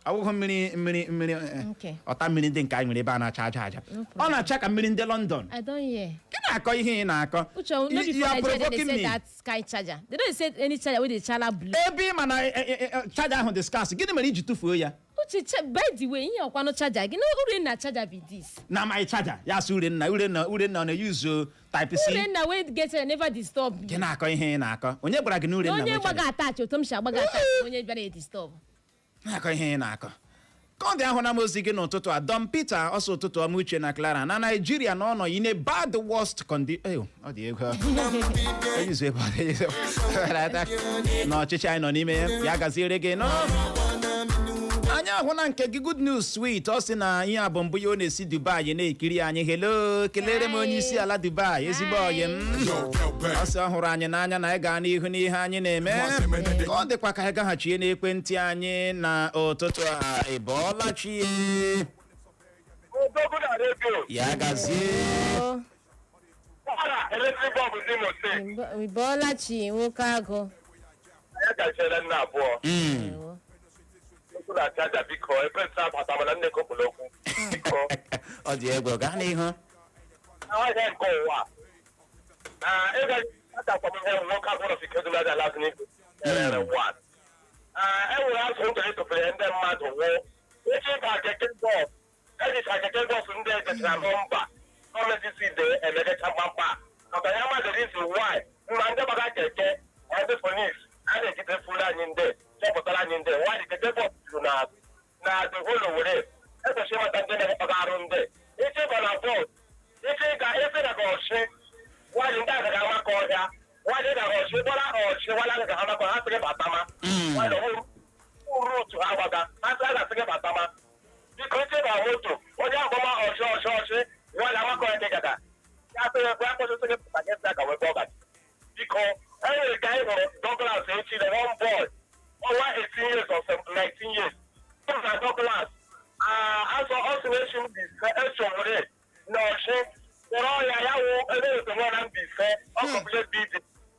Awụghị mmiri mmiri mmiri
Okay.
ọta mmiri ndị nke anyị nwere ebe a na-acha aja aja.
No
Ọ na-acha ka mmiri ndị London.
I don hear.
Gị na-akọ ihe ị na-akọ.
Uche, no be
You
for
are
Nigeria they
provoking
dey
me.
sell that sky charger. They don't sell any charger wey dey chala blue.
Ebe ị ma na charger ahụ dị scarce, gịnị mere iji tụfuo ya?
Uche, by the way, ihe ọkwanụ charger gị na Urenna charger be this.
Na my charger ya sị Urenna, Urenna, Urenna ọ na-eyuzu type C.
Urenna wey get charger never disturb me.
Gị na-akọ ihe ị na-akọ. Onye gwara gị na
Na
Urenna
onye
nwe
gbaga
charger?
attach otu m si agbaga attach, onye bịara e disturb.
Na-akọ ihe ị na-akọ. Ka ọ dị, ahụ na m ozi gị n'ụtụtụ a. Don Peter, ọsọ ụtụtụ ọma, Uche na Clara. Na Naijiria na ọ nọ in a bad worst condition. Ọ dị egwu. Eyuzu ebe ọ dị, eyuzu ebe. N'ọchịchị anyị nọ n'ime ya, ya gaziere gị nọ. Anyị ahụ na nke gị, Good News Sweet, ọ sị na ihe a bụ mbụ ya ọ na-esi Dubai na-ekiri anyị. Hello, kelere m onye isi ala Dubai, ezigbo ọyị m. Ọ sị ọ hụrụ anyị n'anya na anyị gaa n'ihu n'ihe anyị na-eme. Ka ọ dịkwa, ka anyị gaghachie n'ekwentị anyị na ụtụtụ a. Ị bọọla chi? Ya gazie.
Electric bulb ndị Imo Steeti.
Ị bọọla chi, nwoke agụ.
Ya gachiere nna abụọ. Okwu na charger, biko, ekwentị abata mana nne kopụrụ okwu. Biko.
Ọ dị egwu, gaa n'ihu.
Ahịa nke ụwa. Na ịga achakwa m ihe nwoke agwụrọ si kedu na ala n'igwe. Erere one. E nwere azụ ndụ etofere ndị mmadụ wụ. Echi ka keke bọs. Ejicha keke bọs ndị ejechara nọmba. Gọọmenti si de emegecha mkpamkpa. Maka ya mmadụ reason why mma ndị gbaga keke, ndị police a na-ejide furu anyị, ndị chọpụtara anyị ndị why keke bọs juru na the whole Owerri. Ekwesịrị ịmata ndị na-akpaga arụ ndị. Iche ịba na bọs, iche ịga efe na ọchị. Nwaanyị ndị a gaga amakọ ọhịa. Nwaanyị gara ọchị gbara ọchị nwala gaga amakọ ha sị gị batama. Nwaanyị ọhụrụ uru otu ha gbaga ha sị a ga-asị gị batama. Biko ike ba moto onye agbama ọchị ọchị ọchị nwaanyị amakọ ya gaga. Ya sị gị ya kwụsị gị pụta gị sị aka wee gba ọgachi. Biko e nwere ka anyị hụrụ Douglas echi the one boy ọnwa 18 years or 19 years. Ọ na Douglas azọ ọ sị na echi Mbaise echowere na ọchị kpọrọ ya ya wụ ebe etemọ na Mbaise ọ kọpụle bidi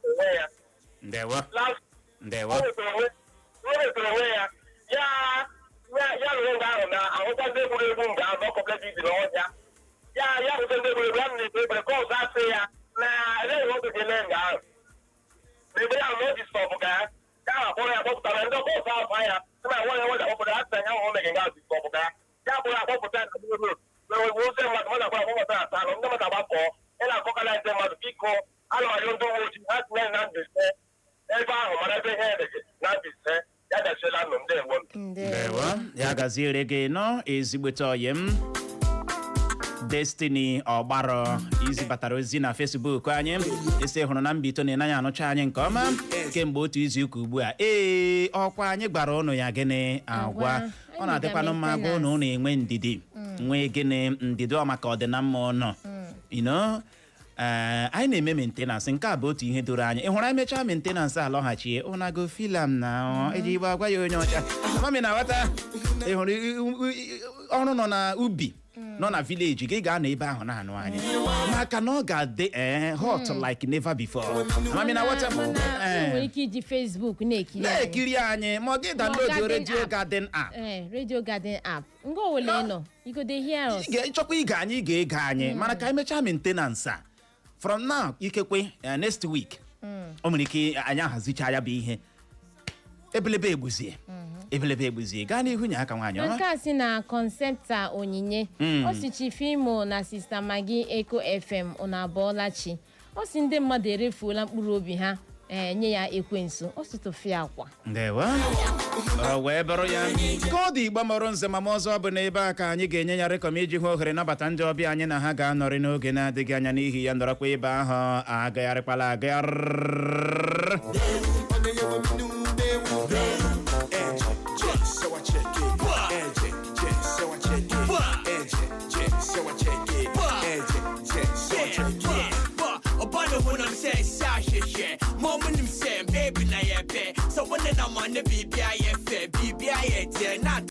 onwe ya.
Ndewo.
Last
Ndewo.
o wetara onwe ya ya ya ya lụrụ nga ahụ na ahụkwa ndị egwuregwu nga ahụ na ọ kọpụle bidi n'ọhịa ya ya hụta ndị egwuregwu ya na-ekpe ekpere ka ọzọ asị ya na eleghị oge ga-eme nga ahụ na ebe ya na o ji stọpụ ka ya ya akpọrọ ya kpọpụtara ndị ọkọ ọzọ afọ ya sị na nwa ya nwa ga-akpọpụta ya sị ya hụ megị nga stọpụ ka ya ya akpọrọ ya kpọpụta ya na mmiri road na ozi mmadụ mmadụ akpọrọ akpọpụta ya atalụ ndị mmadụ agbapọ ị na-akọkala ndị mmadụ biko ana m arịọ ndị uwe ojii ha tinye na Mbaise ebe ahụ mara ebe ihe dị na Mbaise ya gachiela nụ ndewo.
Ndewo. Ya gaziere gị nọ ezigbote ọyị m Destiny Ọgbarọ izibatara ozi na Facebook anyị esi hụrụ na Mbaitoli na ịnaghị anụcha anyị nke ọma kemgbe otu izuụka ugbu a. Ee, ọkwa anyị gbara ụnụ ya gịnị agwa ọ na-adịkwanụ mma gwa ụnụ ụnụ enwe ndidi, nwee gịnị ndidi ọ maka ọdịnamma ụnụ ino. Ee, anyị na-eme maintenance. Nke a bụ otu ihe doro anyị. Ị hụrụ anyị mechaa maintenance alọghachie ụnago filam na eji igbe agwa ya onye ọcha mami na ghọta. Ị hụrụ ọrụ nọ na ubi nọ na village gị ga-anọ ebe ahụ na-anụ anyị maka na ọ ga-adị ee hot like never before. Mami na ghọta.
Mana ị nwere ike iji Facebook na-ekiri anyị.
Na-ekiri anyị ma ọ gị download
Garden
Radio
app.
Garden app.
Eh, Radio Garden app nga owele nọ, you go dey hear us.
Ị ga-ịchọkwa ige anyị, ị ga-ege anyị mana ka anyị mechaa maintenance a from now, ikekwe next week o nwere ike anyị ahazicha ya bụ ihe ebelebe egbuzie ebelebe egbuzie. Gaa n'ihu nye aka nwaanyị ọma.
Nke a si na Concepta Onyinye. Ọ si Chief Imo na Sister Maggie, Eco FM, unu abọọla chi. Ọ si ndị mmadụ erefuola mkpụrụ obi ha ee nye ya ekwensu. Ọ si tụfịa akwa.
Ndewo. Ọ wee bụrụ ya ka ọ dị. Igbo mụrụ nze ma m ọzọ bụ n'ebe a ka anyị ga-enye ya rekọm iji hụ ohere nabata ndị ọbịa anyị na ha ga-anọrị n'oge na-adịghị anya. N'ihi ya, nọrọkwa ebe ahụ, agagharịkwala agagharị.
Baby, na yɛ pɛ sɛ wo ne na ma ne biribia yɛ fɛ biribia yɛ teɛ na